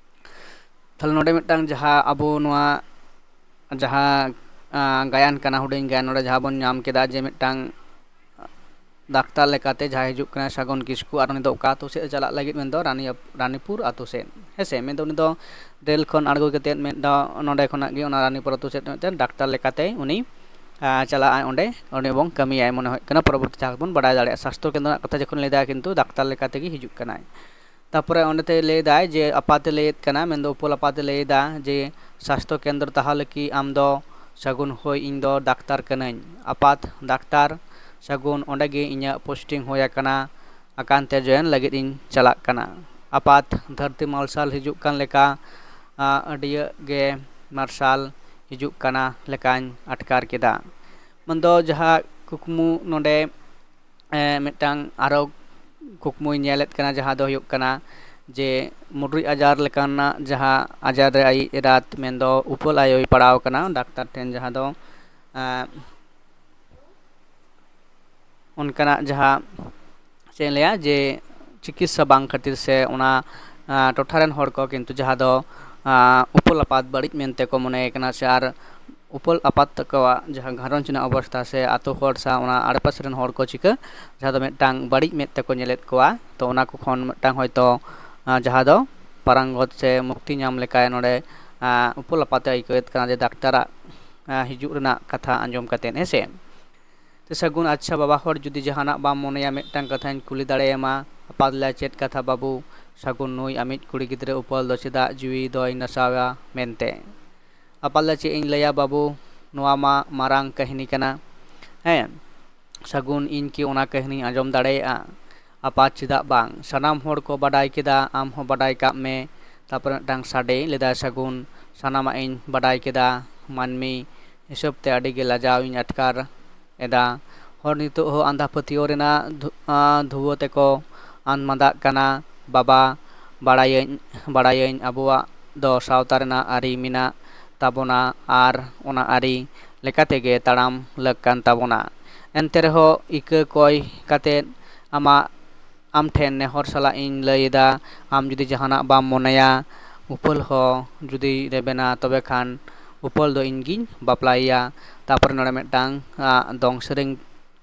ᱛᱟᱦᱞᱮ ᱱᱚᱰᱮ ᱢᱤᱫᱴᱟᱝ ᱡᱟᱦᱟᱸ ᱟᱵᱚ ᱱᱚᱣᱟ ᱡᱟᱦᱟᱸ, ᱟᱸ, ᱜᱟᱭᱟᱱ ᱠᱟᱱᱟ, ᱦᱩᱰᱤᱧ ᱜᱟᱭᱟᱱ, ᱱᱚᱰᱮ ᱡᱟᱦᱟᱸ ᱵᱚᱱ ᱧᱟᱢ ᱠᱮᱫᱟ ᱡᱮ ᱢᱤᱫᱴᱟᱝ ᱰᱟᱠᱛᱟᱨ ᱞᱮᱠᱟᱛᱮ ᱡᱟᱦᱟᱸᱭ ᱦᱤᱡᱩᱜ ᱠᱟᱱᱟᱭ ᱥᱟᱹᱜᱩᱱ ᱠᱤᱥᱠᱩ, ᱟᱨ ᱩᱱᱤ ᱫᱚ ᱚᱠᱟ ᱟᱹᱛᱩ ᱥᱮᱫ ᱮ ᱪᱟᱞᱟᱜ ᱞᱟᱹᱜᱤᱫ? ᱢᱮᱱᱫᱚ ᱨᱟᱱᱤ-, ᱨᱟᱱᱤᱯᱩᱨ ᱟᱹᱛᱩ ᱥᱮᱫ, ᱦᱮᱸ ᱥᱮ? ᱢᱮᱱᱫᱚ ᱩᱱᱤ ᱫᱚ ᱨᱮᱞ ᱠᱷᱚᱱ ᱟᱬᱜᱚ ᱠᱟᱛᱮᱫ ᱢᱤᱫ ᱫᱷᱟᱣ ᱱᱚᱰᱮ ᱠᱷᱚᱱᱟᱜ ᱜᱮ ᱚᱱᱟ ᱨᱟᱱᱤᱯᱩᱨ ᱟᱹᱛᱩ ᱥᱮᱫ ᱢᱤᱫᱴᱮᱱ ᱰᱟᱠᱛᱟᱨ ᱞᱮᱠᱟᱛᱮ ᱩᱱᱤ ᱪᱟᱞᱟᱜᱼᱟᱭ ᱚᱸᱰᱮ, ᱚᱸᱰᱮ ᱵᱚᱱ ᱠᱟᱹᱢᱤᱭᱟᱭ, ᱢᱚᱱᱮ ᱦᱩᱭᱩᱜ ᱠᱟᱱᱟ ᱯᱚᱨᱚᱵᱚᱨᱛᱤ ᱡᱟᱦᱟᱸ ᱵᱚᱱ ᱵᱟᱰᱟᱭ ᱫᱟᱲᱮᱭᱟᱜᱼᱟ᱾ ᱥᱟᱥᱛᱷᱚ ᱠᱮᱱᱫᱨᱚ ᱨᱮᱱᱟᱜ ᱠᱟᱛᱷᱟ ᱡᱚᱠᱷᱚᱱ ᱞᱟᱹᱭ ᱫᱟ, ᱠᱤᱱᱛᱩ ᱰᱟᱠᱛᱟᱨ ᱞᱮᱠᱟ ᱛᱮᱜᱮ ᱦᱤᱡᱩᱜ ᱠᱟᱱᱟᱭ᱾ ᱛᱟᱯᱚᱨᱮ ᱚᱸᱰᱮ ᱛᱮ ᱞᱟᱹᱭ ᱫᱟᱭ ᱡᱮ ᱟᱯᱟᱛ ᱮ ᱞᱟᱹᱭᱮᱫ ᱠᱟᱱᱟ, ᱢᱮᱱᱫᱚ ᱩᱯᱟᱹᱞ ᱟᱯᱟᱛ ᱮ ᱞᱟᱹᱭ ᱫᱟ ᱡᱮ, "ᱥᱟᱥᱛᱷᱚ ᱠᱮᱱᱫᱨᱚ ᱛᱟᱦᱚᱞᱮ ᱠᱤ ᱟᱢ ᱫᱚ?" ᱥᱟᱹᱜᱩᱱ, "ᱦᱳᱭ, ᱤᱧ ᱫᱚ ᱰᱟᱠᱛᱟᱨ ᱠᱟᱹᱱᱟᱹᱧ ᱟᱯᱟᱛ, ᱰᱟᱠᱛᱟᱨ ᱥᱟᱹᱜᱩᱱ, ᱚᱸᱰᱮ ᱜᱮ ᱤᱧᱟᱹᱜ posting ᱦᱩᱭ ᱟᱠᱟᱱᱟ, ᱟᱠᱟᱱ ᱛᱮ join ᱞᱟᱹᱜᱤᱫ ᱤᱧ ᱪᱟᱞᱟᱜ ᱠᱟᱱᱟ ᱟᱯᱟᱛ, ᱫᱷᱟᱹᱨᱛᱤ ᱢᱟᱨᱥᱟᱞ ᱦᱤᱡᱩᱜ ᱠᱟᱱ ᱞᱮᱠᱟ, ᱟᱹᱰᱤᱭᱟᱹᱜ ᱜᱮ ᱢᱟᱨᱥᱟᱞ ᱦᱤᱡᱩᱜ ᱠᱟᱱᱟ ᱞᱮᱠᱟᱧ ᱟᱴᱠᱟᱨ ᱠᱮᱫᱟ᱾" ᱢᱮᱱᱫᱚ ᱡᱟᱦᱟᱸ ᱠᱩᱠᱢᱩ ᱱᱚᱰᱮ ᱢᱤᱫᱴᱟᱝ ᱟᱨᱚ ᱠᱩᱠᱢᱩᱭ ᱧᱮᱞᱮᱫ ᱠᱟᱱᱟ, ᱡᱟᱦᱟᱸ ᱫᱚ ᱦᱩᱭᱩᱜ ᱠᱟᱱᱟ ᱡᱮ ᱢᱩᱰᱨᱤ ᱟᱡᱟᱨ ᱞᱮᱠᱟᱱᱟᱜ ᱡᱟᱦᱟᱸ ᱟᱡᱟᱨ ᱨᱮ ᱟᱡ ᱮᱨᱟᱛ ᱢᱮᱱᱫᱚ ᱩᱯᱟᱹᱞ ᱟᱭᱳᱭ ᱯᱟᱲᱟᱣ ᱟᱠᱟᱱᱟ ᱰᱟᱠᱛᱟᱨ ᱴᱷᱮᱱ, ᱡᱟᱦᱟᱸ ᱫᱚ ᱚᱱᱠᱟᱱᱟᱜ ᱡᱟᱦᱟᱸ ᱪᱮᱫ ᱤᱧ ᱞᱟᱹᱭᱟ ᱡᱮ ᱪᱤᱠᱤᱛᱥᱟ ᱵᱟᱝ ᱠᱷᱟᱹᱛᱤᱨ ᱥᱮ ᱚᱱᱟ ᱴᱚᱴᱷᱟ ᱨᱮᱱ ᱦᱚᱲ ᱠᱚ ᱠᱤᱱᱛᱩ ᱡᱟᱦᱟᱸ ᱫᱚ ᱩᱯᱟᱹᱞ ᱟᱯᱟᱛ ᱵᱟᱹᱲᱤᱡ ᱢᱮᱱᱛᱮ ᱠᱚ ᱢᱚᱱᱮᱭᱮ ᱠᱟᱱᱟ ᱥᱮ ᱟᱨ ᱩᱯᱟᱹᱞ ᱟᱯᱟᱛ ᱛᱟᱠᱚᱣᱟᱜ ᱡᱟᱦᱟᱸ ᱜᱷᱟᱨᱚᱸᱡᱽ ᱨᱮᱱᱟᱜ ᱚᱵᱚᱥᱛᱷᱟ ᱥᱮ ᱟᱛᱳ ᱦᱚᱲ ᱥᱟᱶ ᱚᱱᱟ ᱟᱲᱮᱯᱟᱥᱮ ᱨᱮᱱ ᱦᱚᱲ ᱠᱚ ᱪᱤᱠᱟᱹ ᱡᱟᱦᱟᱸ ᱫᱚ ᱢᱤᱫᱴᱟᱝ ᱵᱟᱹᱲᱤᱡ ᱢᱮᱫ ᱛᱮᱠᱚ ᱧᱮᱞᱮᱫ ᱠᱚᱣᱟ, ᱛᱚ ᱚᱱᱟ ᱠᱚ ᱠᱷᱚᱱ ᱢᱤᱫᱴᱟᱝ ᱦᱚᱭᱛᱳ ᱡᱟᱦᱟᱸ ᱫᱚ ᱯᱟᱨᱟᱝᱜᱚᱛ ᱥᱮ ᱢᱩᱠᱛᱤ ᱧᱟᱢ ᱞᱮᱠᱟᱭ ᱱᱚᱰᱮ ᱩᱯᱟᱹᱞ ᱟᱯᱟᱛᱮ ᱟᱹᱭᱠᱟᱹᱣᱮᱫ ᱠᱟᱱᱟ ᱡᱮ ᱰᱟᱠᱛᱟᱨᱟᱜ ᱦᱤᱡᱩᱜ ᱨᱮᱱᱟᱜ ᱠᱟᱛᱷᱟ ᱟᱸᱡᱚᱢ ᱠᱟᱛᱮᱫ, ᱦᱮᱸ ᱥᱮ᱾ ᱛᱮ ᱥᱟᱹᱜᱩᱱ, ᱟᱪᱪᱷᱟ ᱵᱟᱵᱟ ᱦᱚᱲ, ᱡᱩᱫᱤ ᱡᱟᱦᱟᱱᱟᱜ ᱵᱟᱢ ᱢᱚᱱᱮᱭᱟ, ᱢᱤᱫᱴᱟᱝ ᱠᱟᱛᱷᱟᱧ ᱠᱩᱞᱤ ᱫᱟᱲᱮᱭᱟᱢᱟ? ᱟᱯᱟᱛ ᱞᱟᱹᱭ, ᱪᱮᱫ ᱠᱟᱛᱷᱟ ᱵᱟᱹᱵᱩ? ᱥᱟᱹᱜᱩᱱ, ᱱᱩᱭ ᱟᱢᱤᱡ ᱠᱩᱲᱤ ᱜᱤᱫᱽᱨᱟᱹ ᱩᱯᱟᱹᱞ ᱫᱚ ᱪᱮᱫᱟᱜ ᱡᱤᱣᱤ ᱫᱚᱭ ᱱᱟᱥᱟᱣᱟ ᱢᱮᱱᱛᱮ? ᱟᱯᱟᱛ ᱞᱟᱹᱭ, ᱪᱮᱫ ᱤᱧ ᱞᱟᱹᱭᱟ ᱵᱟᱹᱵᱩ, ᱱᱚᱣᱟ ᱢᱟ ᱢᱟᱨᱟᱝ ᱠᱟᱹᱦᱱᱤ ᱠᱟᱱᱟ᱾ ᱦᱮᱸ ᱥᱟᱹᱜᱩᱱ, ᱤᱧ ᱠᱤ ᱚᱱᱟ ᱠᱟᱹᱦᱱᱤᱧ ᱟᱸᱡᱚᱢ ᱫᱟᱲᱮᱭᱟᱜᱼᱟ? ᱟᱯᱟᱛ, ᱪᱮᱫᱟᱜ ᱵᱟᱝ? ᱥᱟᱱᱟᱢ ᱦᱚᱲ ᱠᱚ ᱵᱟᱰᱟᱭ ᱠᱮᱫᱟ, ᱟᱢ ᱦᱚᱸ ᱵᱟᱰᱟᱭ ᱠᱟᱜ ᱢᱮ᱾ ᱛᱟᱨᱯᱚᱨᱮ ᱢᱤᱫᱴᱟᱝ ᱥᱟᱰᱮ ᱞᱮᱫᱟᱭ ᱥᱟᱹᱜᱩᱱ, ᱥᱟᱱᱟᱢᱟᱜ ᱤᱧ ᱵᱟᱰᱟᱭ ᱠᱮᱫᱟ᱾ ᱢᱟᱹᱱᱢᱤ ᱦᱤᱥᱟᱹᱵ ᱛᱮ ᱟᱹᱰᱤ ᱜᱮ ᱞᱟᱡᱟᱣ ᱤᱧ ᱟᱴᱠᱟᱨ ᱮᱫᱟ᱾ ᱦᱚᱲ ᱱᱤᱛᱚᱜ ᱦᱚᱸ ᱟᱸᱫᱷᱟ ᱯᱟᱹᱛᱭᱟᱹᱣ ᱨᱮᱱᱟᱜ ᱫᱷᱩ-, ᱟᱸ, ᱫᱷᱩᱣᱟᱹ ᱛᱮᱠᱚ ᱟᱱ ᱢᱟᱸᱫᱟᱜ ᱠᱟᱱᱟ᱾ ᱵᱟᱵᱟ, ᱵᱟᱲᱟᱭᱟᱹᱧ, ᱵᱟᱲᱟᱭᱟᱹᱧ ᱟᱵᱚᱣᱟᱜ ᱫᱚ ᱥᱟᱶᱛᱟ ᱨᱮᱱᱟᱜ ᱟᱹᱨᱤ ᱢᱮᱱᱟᱜ ᱛᱟᱵᱚᱱᱟ ᱟᱨ ᱚᱱᱟ ᱟᱹᱨᱤ ᱞᱮᱠᱟ ᱛᱮᱜᱮ ᱛᱟᱲᱟᱢ ᱞᱟᱹᱠ ᱠᱟᱱ ᱛᱟᱵᱚᱱᱟ᱾ ᱮᱱᱛᱮ ᱨᱮᱦᱚᱸ ᱤᱠᱟᱹ ᱠᱚᱭ ᱠᱟᱛᱮᱫ ᱟᱢᱟᱜ, ᱟᱢ ᱴᱷᱮᱱ ᱱᱮᱦᱚᱨ ᱥᱟᱞᱟᱜ ᱤᱧ ᱞᱟᱹᱭ ᱮᱫᱟ, ᱟᱢ ᱡᱩᱫᱤ ᱡᱟᱦᱟᱱᱟᱜ ᱵᱟᱢ ᱢᱚᱱᱮᱭᱟ, ᱩᱯᱟᱹᱞ ᱦᱚᱸ ᱡᱩᱫᱤ ᱨᱮᱵᱮᱱᱟ, ᱛᱚᱵᱮ ᱠᱷᱟᱱ ᱩᱯᱟᱹᱞ ᱫᱚ ᱤᱧ ᱜᱤᱧ ᱵᱟᱯᱞᱟᱭᱮᱭᱟ᱾ ᱛᱟᱨᱯᱚᱨᱮ ᱱᱚᱰᱮ ᱢᱤᱫᱴᱟᱝ, ᱟ, ᱫᱚᱝ ᱥᱮᱨᱮᱧ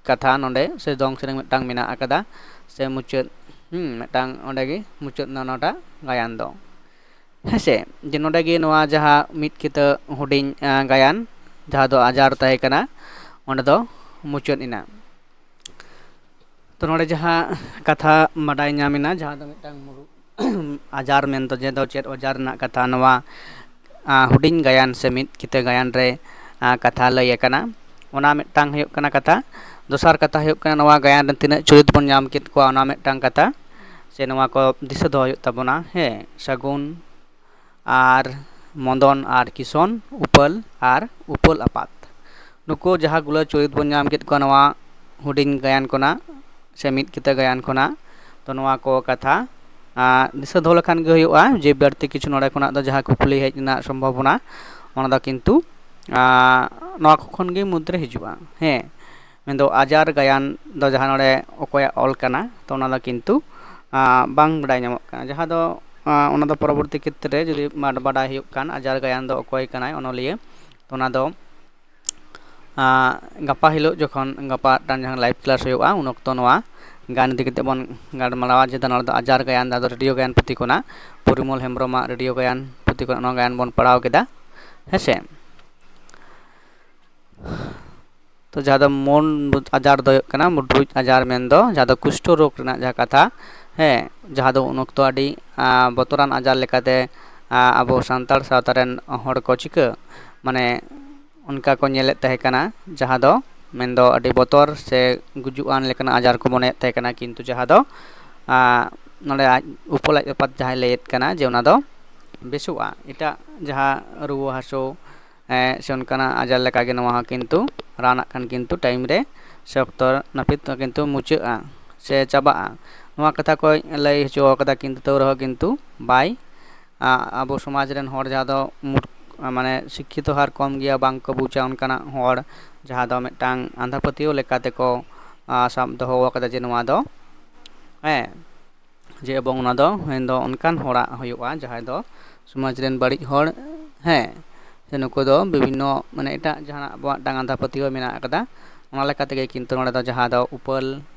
ᱠᱟᱛᱷᱟ ᱱᱚᱰᱮ ᱥᱮ ᱫᱚᱝ ᱥᱮᱨᱮᱧ ᱢᱤᱫᱴᱟᱝ ᱢᱮᱱᱟᱜ ᱟᱠᱟᱫᱟ ᱥᱮ ᱢᱩᱪᱟᱹᱫ, ᱦᱩᱸ, ᱢᱤᱫᱴᱟᱝ ᱚᱸᱰᱮ ᱜᱮ ᱢᱩᱪᱟᱹᱫ ᱮᱱᱟ ᱱᱚᱣᱟᱴᱟᱜ ᱜᱟᱭᱟᱱ ᱫᱚ᱾ ᱦᱮᱸᱥᱮ, ᱡᱮ ᱱᱚᱰᱮ ᱜᱮ ᱱᱚᱣᱟ ᱡᱟᱦᱟᱸ ᱢᱤᱫ ᱠᱤᱛᱟᱹ ᱦᱩᱰᱤᱧ, ᱟ, ᱜᱟᱭᱟᱱ ᱡᱟᱦᱟᱸ ᱫᱚ ᱟᱡᱟᱨ ᱛᱟᱦᱮᱸ ᱠᱟᱱᱟ, ᱚᱸᱰᱮ ᱫᱚ ᱢᱩᱪᱟᱹᱫ ᱮᱱᱟ᱾ ᱛᱚ ᱱᱚᱰᱮ ᱡᱟᱦᱟᱸ ᱠᱟᱛᱷᱟ ᱵᱟᱰᱟᱭ ᱧᱟᱢ ᱮᱱᱟ, ᱡᱟᱦᱟᱸ ᱫᱚ ᱢᱤᱫᱴᱟᱝ ᱢᱩᱨᱩ-, ᱟᱡᱟᱨ ᱢᱮᱱᱫᱚ ᱡᱮ ᱫᱚ ᱪᱮᱫ ᱟᱡᱟᱨ ᱨᱮᱱᱟᱜ ᱠᱟᱛᱷᱟ, ᱱᱚᱣᱟ ᱟᱸ, ᱦᱩᱰᱤᱧ ᱜᱟᱭᱟᱱ ᱥᱮ ᱢᱤᱫ ᱠᱤᱛᱟᱹ ᱜᱟᱭᱟᱱ ᱨᱮ ᱟᱸ, ᱠᱟᱛᱷᱟ ᱞᱟᱹᱭ ᱟᱠᱟᱱᱟ, ᱚᱱᱟ ᱢᱤᱫᱴᱟᱝ ᱦᱩᱭᱩᱜ ᱠᱟᱱᱟ ᱠᱟᱛᱷᱟ᱾ ᱫᱚᱥᱟᱨ ᱠᱟᱛᱷᱟ ᱦᱩᱭᱩᱜ ᱠᱟᱱᱟ, ᱱᱚᱣᱟ ᱜᱟᱭᱟᱱ ᱨᱮ ᱛᱤᱱᱟᱹᱜ ᱪᱩᱨᱤᱛ ᱵᱚᱱ ᱧᱟᱢ ᱠᱮᱫ ᱠᱚᱣᱟ, ᱚᱱᱟ ᱢᱤᱫᱴᱟᱝ ᱠᱟᱛᱷᱟ, ᱥᱮ ᱱᱚᱣᱟ ᱠᱚ ᱫᱤᱥᱟᱹ ᱫᱚᱦᱚ ᱦᱩᱭᱩᱜ ᱛᱟᱵᱚᱱᱟ᱾ ᱦᱮᱸ, ᱥᱟᱹᱜᱩᱱ ᱟᱨ ᱢᱚᱫᱚᱱ ᱟᱨ ᱠᱤᱥᱚᱱ, ᱩᱯᱟᱹᱞ ᱟᱨ ᱩᱯᱟᱹᱞ ᱟᱯᱟᱛ, ᱱᱩᱠᱩ ᱡᱟᱦᱟᱸ ᱜᱩᱞᱟᱹ ᱪᱩᱨᱤᱛ ᱵᱚᱱ ᱧᱟᱢ ᱠᱮᱫ ᱠᱚᱣᱟ ᱱᱚᱣᱟ ᱦᱩᱰᱤᱧ ᱜᱟᱭᱟᱱ ᱠᱷᱚᱱᱟᱜ ᱥᱮ ᱢᱤᱫ ᱠᱤᱛᱟᱹ ᱜᱟᱭᱟᱱ ᱠᱷᱚᱱᱟᱜ, ᱛᱚ ᱱᱚᱣᱟ ᱠᱚ ᱠᱟᱛᱷᱟ ᱟᱸ, ᱫᱤᱥᱟᱹ ᱫᱚᱦᱚ ᱞᱮᱠᱷᱟᱱ ᱜᱮ ᱦᱩᱭᱩᱜᱼᱟ᱾ ᱡᱮ ᱵᱟᱹᱲᱛᱤ ᱠᱤᱪᱷᱩ ᱱᱚᱰᱮ ᱠᱷᱚᱱᱟᱜ ᱫᱚ ᱡᱟᱦᱟᱸ ᱠᱩᱠᱞᱤ ᱦᱮᱡ ᱨᱮᱱᱟᱜ ᱥᱚᱢᱵᱷᱚᱵᱚᱱᱟ, ᱚᱱᱟ ᱫᱚ ᱠᱤᱱᱛᱩ ᱟᱸ, ᱱᱚᱣᱟ ᱠᱚ ᱠᱷᱚᱱ ᱜᱮ ᱢᱩᱫᱽᱨᱮ ᱦᱤᱡᱩᱜᱼᱟ᱾ ᱦᱮᱸ, ᱢᱮᱱᱫᱚ ᱟᱡᱟᱨ ᱜᱟᱭᱟᱱ ᱫᱚ ᱡᱟᱦᱟᱸ ᱱᱚᱰᱮ ᱚᱠᱚᱭᱟᱜ ᱚᱞ ᱠᱟᱱᱟ, ᱛᱚ ᱚᱱᱟ ᱫᱚ ᱠᱤᱱᱛᱩ ᱟᱸ, ᱵᱟᱝ ᱵᱟᱰᱟᱭ ᱧᱟᱢᱚᱜ ᱠᱟᱱᱟ᱾ ᱡᱟᱦᱟᱸ ᱫᱚ ᱟᱸ, ᱚᱱᱟ ᱫᱚ ᱯᱚᱨᱚᱵᱚᱨᱛᱤ ᱠᱷᱮᱛᱨᱮ ᱡᱩᱫᱤ ᱵᱟᱰ-, ᱵᱟᱰᱟᱭ ᱦᱩᱭᱩᱜ ᱠᱷᱟᱱ ᱟᱡᱟᱨ ᱜᱟᱭᱟᱱ ᱫᱚ ᱚᱠᱚᱭ ᱠᱟᱱᱟᱭ ᱚᱱᱚᱞᱤᱭᱟᱹ, ᱛᱚ ᱚᱱᱟ ᱫᱚ ᱟᱸ, ᱜᱟᱯᱟ ᱦᱤᱞᱳᱜ ᱡᱚᱠᱷᱚᱱ ᱜᱟᱯᱟ ᱢᱤᱫᱴᱟᱝ ᱡᱟᱦᱟᱸ live class ᱦᱩᱭᱩᱜᱼᱟ, ᱩᱱ ᱚᱠᱛᱚ ᱱᱚᱣᱟ ᱜᱟᱭᱟᱱ ᱤᱫᱤ ᱠᱟᱛᱮ ᱵᱚᱱ ᱜᱟᱞᱢᱟᱨᱟᱣᱟ, ᱡᱮ ᱱᱚᱣᱟ ᱫᱚ ᱟᱡᱟᱨ ᱜᱟᱭᱟᱱ, ᱡᱟᱦᱟᱸ ᱫᱚ ᱨᱮᱰᱤᱭᱳ ᱜᱟᱭᱟᱱ ᱯᱩᱛᱷᱤ ᱠᱷᱚᱱᱟᱜ, ᱯᱚᱨᱤᱢᱚᱞ ᱦᱮᱢᱵᱨᱚᱢᱟᱜ ᱨᱮᱰᱤᱭᱳ ᱜᱟᱭᱟᱱ ᱯᱩᱛᱷᱤ ᱠᱷᱚᱱᱟᱜ ᱱᱚᱣᱟ ᱜᱟᱭᱟᱱ ᱵᱚᱱ ᱯᱟᱲᱦᱟᱣ ᱠᱮᱫᱟ᱾ ᱦᱮᱸ ᱥᱮ? ᱛᱚ ᱡᱟᱦᱟᱸ ᱫᱚ ᱢᱩᱞ ᱟᱡᱟᱨ ᱫᱚ ᱦᱩᱭᱩᱜ ᱠᱟᱱᱟ, ᱢᱩᱰᱨᱩᱡ ᱟᱡᱟᱨ ᱢᱮᱱᱫᱚ ᱡᱟᱦᱟᱸ ᱫᱚ ᱠᱩᱥᱴᱚ ᱨᱳᱜᱽ ᱨᱮᱱᱟᱜ ᱡᱟᱦᱟᱸ ᱠᱟᱛᱷᱟ, ᱦᱮᱸ, ᱡᱟᱦᱟᱸ ᱫᱚ ᱩᱱ ᱚᱠᱛᱚ ᱟᱹᱰᱤ ᱟᱸ, ᱵᱚᱛᱚᱨᱟᱱ ᱟᱡᱟᱨ ᱞᱮᱠᱟᱛᱮ ᱟᱸ, ᱟᱵᱚ ᱥᱟᱱᱛᱟᱲ ᱥᱟᱶᱛᱟ ᱨᱮᱱ ᱦᱚᱲ ᱠᱚ ᱪᱤᱠᱟᱹ, ᱢᱟᱱᱮ ᱚᱱᱠᱟ ᱠᱚ ᱧᱮᱞᱮᱫ ᱛᱟᱦᱮᱸ ᱠᱟᱱᱟ, ᱡᱟᱦᱟᱸ ᱫᱚ ᱢᱮᱱᱫᱚ ᱟᱹᱰᱤ ᱵᱚᱛᱚᱨ ᱥᱮ ᱜᱩᱡᱩᱜ ᱟᱱ ᱞᱮᱠᱟᱱᱟᱜ ᱟᱡᱟᱨ ᱠᱚ ᱢᱚᱱᱮᱭᱮᱫ ᱛᱟᱦᱮᱸ ᱠᱟᱱᱟ, ᱠᱤᱱᱛᱩ ᱡᱟᱦᱟᱸ ᱫᱚ ᱟᱸ, ᱱᱚᱰᱮ ᱟᱡ ᱩᱯᱟᱹᱞ ᱟᱡ ᱟᱯᱟᱛ ᱡᱟᱦᱟᱸᱭ ᱞᱟᱹᱭᱮᱫ ᱠᱟᱱᱟ ᱡᱮ ᱚᱱᱟ ᱫᱚ ᱵᱮᱥᱚᱜᱼᱟ, ᱮᱴᱟᱜ ᱡᱟᱦᱟᱸ ᱨᱩᱣᱟᱹ ᱦᱟᱹᱥᱩ ᱮᱸ, ᱥᱮ ᱚᱱᱠᱟᱱᱟᱜ ᱟᱡᱟᱨ ᱞᱮᱠᱟᱜᱮ ᱱᱚᱣᱟ ᱦᱚᱸ ᱠᱤᱱᱛᱩ ᱨᱟᱱ ᱟᱜ ᱠᱷᱟᱱ ᱠᱤᱱᱛᱩ time ᱨᱮ ᱥᱮ ᱚᱠᱛᱚ ᱱᱟᱹᱯᱤᱛ ᱠᱤᱱᱛᱩ ᱢᱩᱪᱟᱹᱫᱼᱟ ᱥᱮ ᱪᱟᱵᱟᱜᱼᱟ᱾ ᱱᱚᱣᱟ ᱠᱟᱛᱷᱟ ᱠᱚᱭ ᱞᱟᱹᱭ ᱦᱚᱪᱚ ᱠᱟᱫᱟ, ᱠᱤᱱᱛᱩ ᱛᱟᱹᱣ ᱨᱮᱦᱚᱸ ᱠᱤᱱᱛᱩ ᱵᱟᱭ, ᱟ-, ᱟᱵᱚ ᱥᱚᱢᱟᱡᱽ ᱨᱮᱱ ᱦᱚᱲ ᱡᱟᱦᱟᱸ ᱫᱚ ᱢᱩᱨ-, ᱢᱟᱱᱮ ᱥᱤᱠᱠᱷᱤᱛᱚ ᱦᱟᱨ ᱠᱚᱢ ᱜᱮᱭᱟ, ᱵᱟᱝ ᱠᱚ ᱵᱩᱡᱟ, ᱚᱱᱠᱟᱱᱟᱜ ᱦᱚᱲ ᱡᱟᱦᱟᱸ ᱫᱚ ᱢᱤᱫᱴᱟᱝ ᱟᱸᱫᱷᱟ ᱯᱟᱹᱛᱭᱟᱹᱣ ᱞᱮᱠᱟ ᱛᱮᱠᱚ, ᱟ, ᱥᱟᱵ ᱫᱚᱦᱚ ᱟᱠᱟᱫᱟ ᱡᱮ ᱱᱚᱣᱟ ᱫᱚ, ᱦᱮᱸ, ᱡᱮ ᱮᱵᱚᱝ ᱚᱱᱟ ᱫᱚ ᱢᱮᱱᱫᱚ ᱚᱱᱠᱟᱱ ᱦᱚᱲᱟᱜ ᱦᱩᱭᱩᱜᱼᱟ ᱡᱟᱦᱟᱸᱭ ᱫᱚ ᱥᱚᱢᱟᱡᱽ ᱨᱮᱱ ᱵᱟᱹᱲᱤᱡ ᱦᱚᱲ, ᱦᱮᱸ, ᱥᱮ ᱱᱩᱠᱩ ᱫᱚ ᱵᱤᱵᱷᱤᱱᱱᱚ ᱢᱟᱱᱮ ᱮᱴᱟᱜ ᱡᱟᱦᱟᱱᱟᱜ ᱟᱵᱚᱣᱟᱜ ᱢᱤᱫᱴᱟᱝ ᱟᱸᱫᱷᱟ ᱯᱟᱹᱛᱭᱟᱹᱣ ᱢᱮᱱᱟᱜ ᱟᱠᱟᱫᱟ, ᱚᱱᱟ ᱞᱮᱠᱟ ᱛᱮᱜᱮ ᱠᱤᱱᱛᱩ ᱱᱚᱰᱮ ᱫᱚ ᱡᱟᱦᱟᱸ ᱫᱚ ᱩᱯᱟᱹᱞ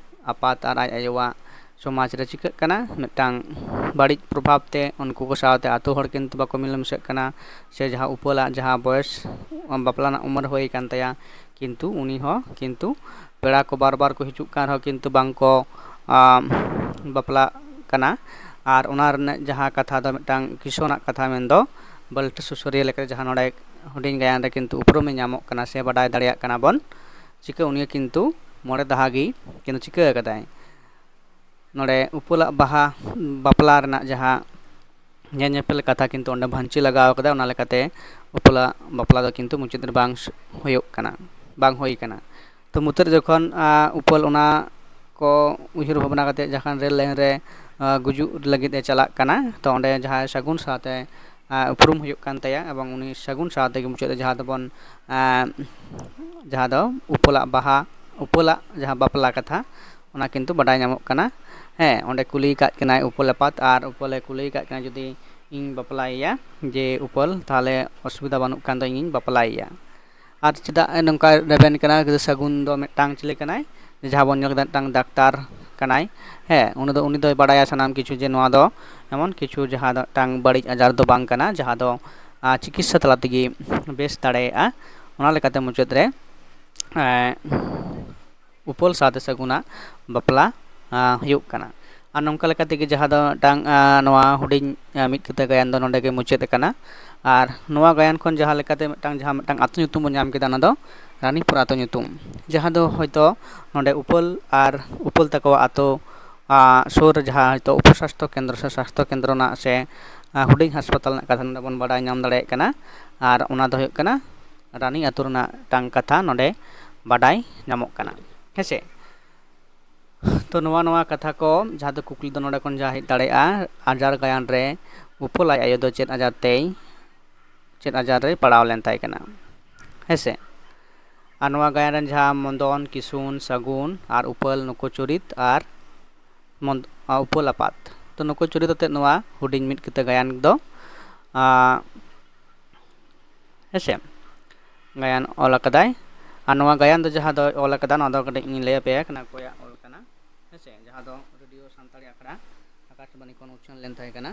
ᱟᱯᱟᱛ ᱟᱨ ᱟᱡ ᱟᱭᱳᱣᱟᱜ ᱥᱚᱢᱟᱡᱽ ᱨᱮ ᱪᱤᱠᱟᱹᱜ ᱠᱟᱱᱟ, ᱢᱤᱫᱴᱟᱝ ᱵᱟᱹᱲᱤᱡ ᱯᱨᱚᱵᱷᱟᱵᱽ ᱛᱮ ᱩᱱᱠᱩ ᱠᱚ ᱥᱟᱶᱛᱮ ᱟᱛᱳ ᱦᱚᱲ ᱠᱤᱱᱛᱩ ᱵᱟᱠᱚ ᱢᱤᱞᱟᱹ ᱢᱤᱥᱟᱹᱜ ᱠᱟᱱᱟ, ᱥᱮ ᱡᱟᱦᱟᱸ ᱩᱯᱟᱹᱞᱟᱜ ᱡᱟᱦᱟᱸ ᱵᱚᱭᱮᱥ, ᱵᱟᱯᱞᱟ ᱨᱮᱱᱟᱜ ᱩᱢᱮᱨ ᱦᱩᱭ ᱟᱠᱟᱱ ᱛᱟᱭᱟ, ᱠᱤᱱᱛᱩ ᱩᱱᱤ ᱦᱚᱸ ᱠᱤᱱᱛᱩ ᱯᱮᱲᱟ ᱠᱚ ᱵᱟᱨ ᱵᱟᱨ ᱠᱚ ᱦᱤᱡᱩᱜ ᱠᱟᱱ ᱨᱮᱦᱚᱸ ᱠᱤᱱᱛᱩ ᱵᱟᱝ ᱠᱚ, ᱟᱢ, ᱵᱟᱯᱞᱟᱜ ᱠᱟᱱᱟ᱾ ᱟᱨ ᱚᱱᱟ ᱨᱮᱱᱟᱜ ᱡᱟᱦᱟᱸ ᱠᱟᱛᱷᱟ ᱫᱚ ᱢᱤᱫᱴᱟᱝ ᱠᱤᱥᱟᱹᱬᱟᱜ ᱠᱟᱛᱷᱟ ᱢᱮᱱᱫᱚ ᱵᱟᱹᱞᱴᱤ ᱥᱩᱥᱟᱹᱨᱤᱭᱟᱹ ᱞᱮᱠᱟᱛᱮ ᱡᱟᱦᱟᱸ ᱱᱚᱰᱮ ᱦᱩᱰᱤᱧ ᱜᱟᱭᱟᱱ ᱨᱮ ᱠᱤᱱᱛᱩ ᱩᱯᱨᱩᱢᱮ ᱧᱟᱢᱚᱜ ᱠᱟᱱᱟ ᱥᱮ ᱵᱟᱰᱟᱭ ᱫᱟᱲᱮᱭᱟᱜ ᱠᱟᱱᱟ ᱵᱚᱱ, ᱪᱤᱠᱟᱹ ᱩᱱᱤ ᱠᱤᱱᱛᱩ ᱢᱚᱬᱮ ᱫᱟᱦᱟ ᱜᱮ ᱠᱤᱱᱛᱩ ᱪᱤᱠᱟᱹ ᱟᱠᱟᱫᱟᱭ, ᱱᱚᱰᱮ ᱩᱯᱟᱹᱞᱟᱜ ᱵᱟᱦᱟ ᱵᱟᱯᱞᱟ ᱨᱮᱱᱟᱜ ᱡᱟᱦᱟᱸ ᱧᱮᱞ ᱧᱮᱯᱮᱞ ᱠᱟᱛᱷᱟ ᱠᱤᱱᱛᱩ ᱚᱸᱰᱮ ᱵᱷᱟᱹᱧᱪᱤ ᱞᱟᱜᱟᱣ ᱠᱟᱫᱟ᱾ ᱚᱱᱟ ᱞᱮᱠᱟᱛᱮ ᱩᱯᱟᱹᱞᱟᱜ ᱵᱟᱯᱞᱟ ᱫᱚ ᱠᱤᱱᱛᱩ ᱢᱩᱪᱟᱹᱫ ᱨᱮ ᱵᱟᱝ ᱥ-, ᱦᱩᱭᱩᱜ ᱠᱟᱱᱟ, ᱵᱟᱝ ᱦᱩᱭ ᱠᱟᱱᱟ᱾ ᱛᱚ ᱢᱩᱪᱟᱹᱫ ᱨᱮ ᱡᱚᱠᱷᱚᱱ, ᱟ, ᱩᱯᱟᱹᱞ ᱚᱱᱟ ᱠᱚ ᱩᱭᱦᱟᱹᱨ ᱵᱷᱟᱵᱽᱱᱟ ᱠᱟᱛᱮ ᱡᱚᱠᱷᱚᱱ ᱨᱮᱞ ᱞᱟᱭᱤᱱ ᱨᱮ, ᱟ, ᱜᱩᱡᱩᱜ ᱞᱟᱹᱜᱤᱫ ᱮ ᱪᱟᱞᱟᱜ ᱠᱟᱱᱟ, ᱛᱚ ᱚᱸᱰᱮ ᱡᱟᱦᱟᱸᱭ ᱥᱟᱹᱜᱩᱱ ᱥᱟᱶᱛᱮ, ᱟ, ᱩᱯᱨᱩᱢ ᱦᱩᱭᱩᱜ ᱠᱟᱱ ᱛᱟᱭᱟ, ᱮᱵᱚᱝ ᱩᱱᱤ ᱥᱟᱹᱜᱩᱱ ᱥᱟᱶᱛᱮ ᱜᱮ ᱢᱩᱪᱟᱹᱫ ᱨᱮ ᱡᱟᱦᱟᱸ ᱫᱚᱵᱚᱱ, ᱟ, ᱡᱟᱦᱟᱸ ᱫᱚ ᱩᱯᱟᱹᱞᱟᱜ ᱵᱟᱦᱟ, ᱩᱯᱟᱹᱞᱟᱜ ᱡᱟᱦᱟᱸ ᱵᱟᱯᱞᱟ ᱠᱟᱛᱷᱟ, ᱚᱱᱟ ᱠᱤᱱᱛᱩ ᱵᱟᱰᱟᱭ ᱧᱟᱢᱚᱜ ᱠᱟᱱᱟ᱾ ᱦᱮᱸ, ᱚᱸᱰᱮ ᱠᱩᱞᱤ ᱟᱠᱟᱫ ᱠᱤᱱᱟᱭ ᱩᱯᱟᱹᱞ ᱟᱯᱟᱛ, ᱟᱨ ᱩᱯᱟᱹᱞᱮ ᱠᱩᱞᱤ ᱟᱠᱟᱫ ᱠᱤᱱᱟ ᱡᱩᱫᱤ ᱤᱧ ᱵᱟᱯᱞᱟᱭᱮᱭᱟ, ᱡᱮ ᱩᱯᱟᱹᱞ, ᱛᱟᱦᱚᱞᱮ ᱚᱥᱩᱵᱤᱫᱷᱟ ᱵᱟᱹᱱᱩᱜ ᱠᱷᱟᱱ ᱫᱚ ᱤᱧᱤᱧ ᱵᱟᱯᱞᱟᱭᱮᱭᱟ᱾ ᱟᱨ ᱪᱮᱫᱟᱜ ᱱᱚᱝᱠᱟ ᱨᱮᱵᱮᱱ ᱠᱟᱱᱟ? ᱥᱟᱹᱜᱩᱱ ᱫᱚ ᱢᱤᱫᱴᱟᱝ ᱪᱤᱞᱤ ᱠᱟᱱᱟᱭ? ᱡᱟᱦᱟᱸ ᱵᱚᱱ ᱧᱮᱞ ᱠᱮᱫᱟ, ᱢᱤᱫᱴᱟᱝ ᱰᱟᱠᱛᱟᱨ ᱠᱟᱱᱟᱭ᱾ ᱦᱮᱸ, ᱩᱱᱤ ᱫᱚ, ᱩᱱᱤ ᱫᱚᱭ ᱵᱟᱲᱟᱭᱟ ᱥᱟᱱᱟᱢ ᱠᱤᱪᱷᱩ, ᱡᱮ ᱱᱚᱣᱟ ᱫᱚ ᱮᱢᱚᱱ ᱠᱤᱪᱷᱩ ᱡᱟᱦᱟᱸ ᱫᱚ ᱢᱤᱫᱴᱟᱝ ᱵᱟᱹᱲᱤᱡ ᱟᱡᱟᱨ ᱫᱚ ᱵᱟᱝ ᱠᱟᱱᱟ, ᱡᱟᱦᱟᱸ ᱫᱚ, ᱟ, ᱪᱤᱠᱤᱛᱥᱟ ᱛᱟᱞᱟ ᱛᱮᱜᱮ ᱵᱮᱥ ᱫᱟᱲᱮᱭᱟᱜᱼᱟ᱾ ᱚᱱᱟ ᱞᱮᱠᱟᱛᱮ ᱢᱩᱪᱟᱹᱫ ᱨᱮ, ᱮᱸ, ᱩᱯᱟᱹᱞ ᱥᱟᱶᱛᱮ ᱥᱟᱹᱜᱩᱱᱟᱜ ᱵᱟᱯᱞᱟ, ᱟ, ᱦᱩᱭᱩᱜ ᱠᱟᱱᱟ᱾ ᱟᱨ ᱱᱚᱝᱠᱟ ᱞᱮᱠᱟ ᱛᱮᱜᱮ ᱡᱟᱦᱟᱸ ᱫᱚ ᱢᱤᱫᱴᱟᱝ, ᱟ, ᱱᱚᱣᱟ ᱦᱩᱰᱤᱧ, ᱟ, ᱢᱤᱫ ᱠᱤᱛᱟᱹ ᱜᱟᱭᱟᱱ ᱫᱚ ᱱᱚᱰᱮ ᱜᱮ ᱢᱩᱪᱟᱹᱫ ᱟᱠᱟᱱᱟ᱾ ᱟᱨ ᱱᱚᱣᱟ ᱜᱟᱭᱟᱱ ᱠᱷᱚᱱ ᱡᱟᱦᱟᱸ ᱞᱮᱠᱟᱛᱮ ᱢᱤᱫᱴᱟᱝ, ᱡᱟᱦᱟᱸ ᱢᱤᱫᱴᱟᱝ ᱟᱹᱛᱩ ᱧᱩᱛᱩᱢ ᱵᱚᱱ ᱧᱟᱢ ᱠᱮᱫᱟ, ᱚᱱᱟ ᱫᱚ ᱨᱟᱱᱤᱯᱩᱨ ᱟᱹᱛᱩ ᱧᱩᱛᱩᱢ, ᱡᱟᱦᱟᱸ ᱫᱚ ᱦᱚᱭᱛᱳ ᱱᱚᱰᱮ ᱩᱯᱟᱹᱞ ᱟᱨ ᱩᱯᱟᱹᱞ ᱛᱟᱠᱚᱣᱟᱜ ᱟᱹᱛᱩ, ᱟ, ᱥᱩᱨ ᱨᱮ ᱡᱟᱦᱟᱸ ᱦᱚᱭᱛᱳ ᱩᱯᱚ ᱥᱟᱥᱛᱷᱚ ᱠᱮᱱᱫᱨᱚ ᱥᱮ ᱥᱟᱥᱛᱷᱚ ᱠᱮᱱᱫᱨᱚ ᱨᱮᱱᱟᱜ ᱥᱮ, ᱟ, ᱦᱩᱰᱤᱧ ᱦᱟᱥᱯᱟᱛᱟᱞ ᱨᱮᱱᱟᱜ ᱠᱟᱛᱷᱟ ᱱᱚᱰᱮ ᱵᱚᱱ ᱵᱟᱰᱟᱭ ᱧᱟᱢ ᱫᱟᱲᱮᱭᱟᱜ ᱠᱟᱱᱟ᱾ ᱟᱨ ᱚᱱᱟ ᱫᱚ ᱦᱩᱭᱩᱜ ᱠᱟᱱᱟ ᱨᱟᱱᱤ ᱟᱹᱛᱩ ᱨᱮᱱᱟᱜ ᱢᱤᱫᱴᱟᱝ ᱠᱟᱛᱷᱟ ᱱᱚᱰᱮ ᱵᱟᱰᱟᱭ ᱧᱟᱢᱚᱜ ᱠᱟᱱᱟ᱾ ᱦᱮᱸᱥᱮ? ᱛᱚ ᱱᱚᱣᱟ, ᱱᱚᱣᱟ ᱠᱟᱛᱷᱟ ᱠᱚ ᱡᱟᱦᱟᱸ ᱫᱚ ᱠᱩᱠᱞᱤ ᱫᱚ ᱱᱚᱰᱮ ᱠᱷᱚᱱ ᱡᱟᱦᱟᱸ ᱦᱮᱡ ᱫᱟᱲᱮᱭᱟᱜᱼᱟ, ᱟᱡᱟᱨ ᱜᱟᱭᱟᱱ ᱨᱮ ᱩᱯᱟᱹᱞ ᱟᱡ ᱟᱭᱳ ᱫᱚ ᱪᱮᱫ ᱟᱡᱟᱨ ᱛᱮᱭ, ᱪᱮᱫ ᱟᱡᱟᱨ ᱨᱮ ᱯᱟᱲᱟᱣ ᱞᱮᱱ ᱛᱟᱭ ᱠᱟᱱᱟ? ᱦᱮᱸᱥᱮ? ᱟᱨ ᱱᱚᱣᱟ ᱜᱟᱭᱟᱱ ᱨᱮᱱ ᱡᱟᱦᱟᱸ ᱢᱚᱫᱚᱱ, ᱠᱤᱥᱩᱱ, ᱥᱟᱹᱜᱩᱱ ᱟᱨ ᱩᱯᱟᱹᱞ, ᱱᱩᱠᱩ ᱪᱩᱨᱤᱛ ᱟᱨ ᱢᱚᱫ-, ᱟ, ᱩᱯᱟᱹᱞ ᱟᱯᱟᱛ᱾ ᱛᱚ ᱱᱩᱠᱩ ᱪᱩᱨᱤᱛ ᱟᱛᱮᱫ ᱱᱚᱣᱟ ᱦᱩᱰᱤᱧ ᱢᱤᱫ ᱠᱤᱛᱟᱹ ᱜᱟᱭᱟᱱ ᱫᱚ, ᱟ, ᱦᱮᱸᱥᱮ, ᱜᱟᱭᱟᱱ ᱚᱞ ᱟᱠᱟᱫᱟᱭ᱾ ᱟᱨ ᱱᱚᱣᱟ ᱜᱟᱭᱟᱱ ᱫᱚ ᱡᱟᱦᱟᱸ ᱫᱚᱭ ᱚᱞ ᱟᱠᱟᱫᱟ, ᱱᱚᱣᱟ ᱫᱚ ᱠᱟᱹᱴᱤᱡ ᱤᱧ ᱞᱟᱹᱭ ᱟᱯᱮᱭᱟ ᱠᱟᱱᱟ, ᱚᱠᱚᱭᱟᱜ ᱚᱞ ᱠᱟᱱᱟ᱾ ᱦᱮᱸᱥᱮ, ᱡᱟᱦᱟᱸ ᱫᱚ ᱨᱮᱰᱤᱭᱳ ᱥᱟᱱᱛᱟᱲᱤ ᱟᱠᱷᱲᱟ ᱟᱠᱟᱥᱵᱟᱱᱤ ᱠᱷᱚᱱ ᱩᱪᱷᱟᱹᱱ ᱞᱮᱱ ᱛᱟᱦᱮᱸ ᱠᱟᱱᱟ᱾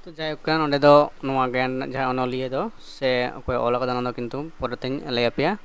ᱛᱚ ᱡᱟᱭᱦᱳᱠ, ᱱᱚᱸᱰᱮ ᱫᱚ ᱱᱚᱣᱟ ᱜᱟᱭᱟᱱ ᱨᱮᱱᱟᱜ ᱡᱟᱦᱟᱸ ᱚᱱᱚᱞᱤᱭᱟᱹ ᱫᱚ ᱥᱮ ᱚᱠᱚᱭ ᱚᱞ ᱟᱠᱟᱫᱟ, ᱚᱱᱟ ᱫᱚ ᱠᱤᱱᱛᱩ ᱯᱚᱨᱮᱛᱮᱧ ᱞᱟᱹᱭ ᱟᱯᱮᱭᱟ᱾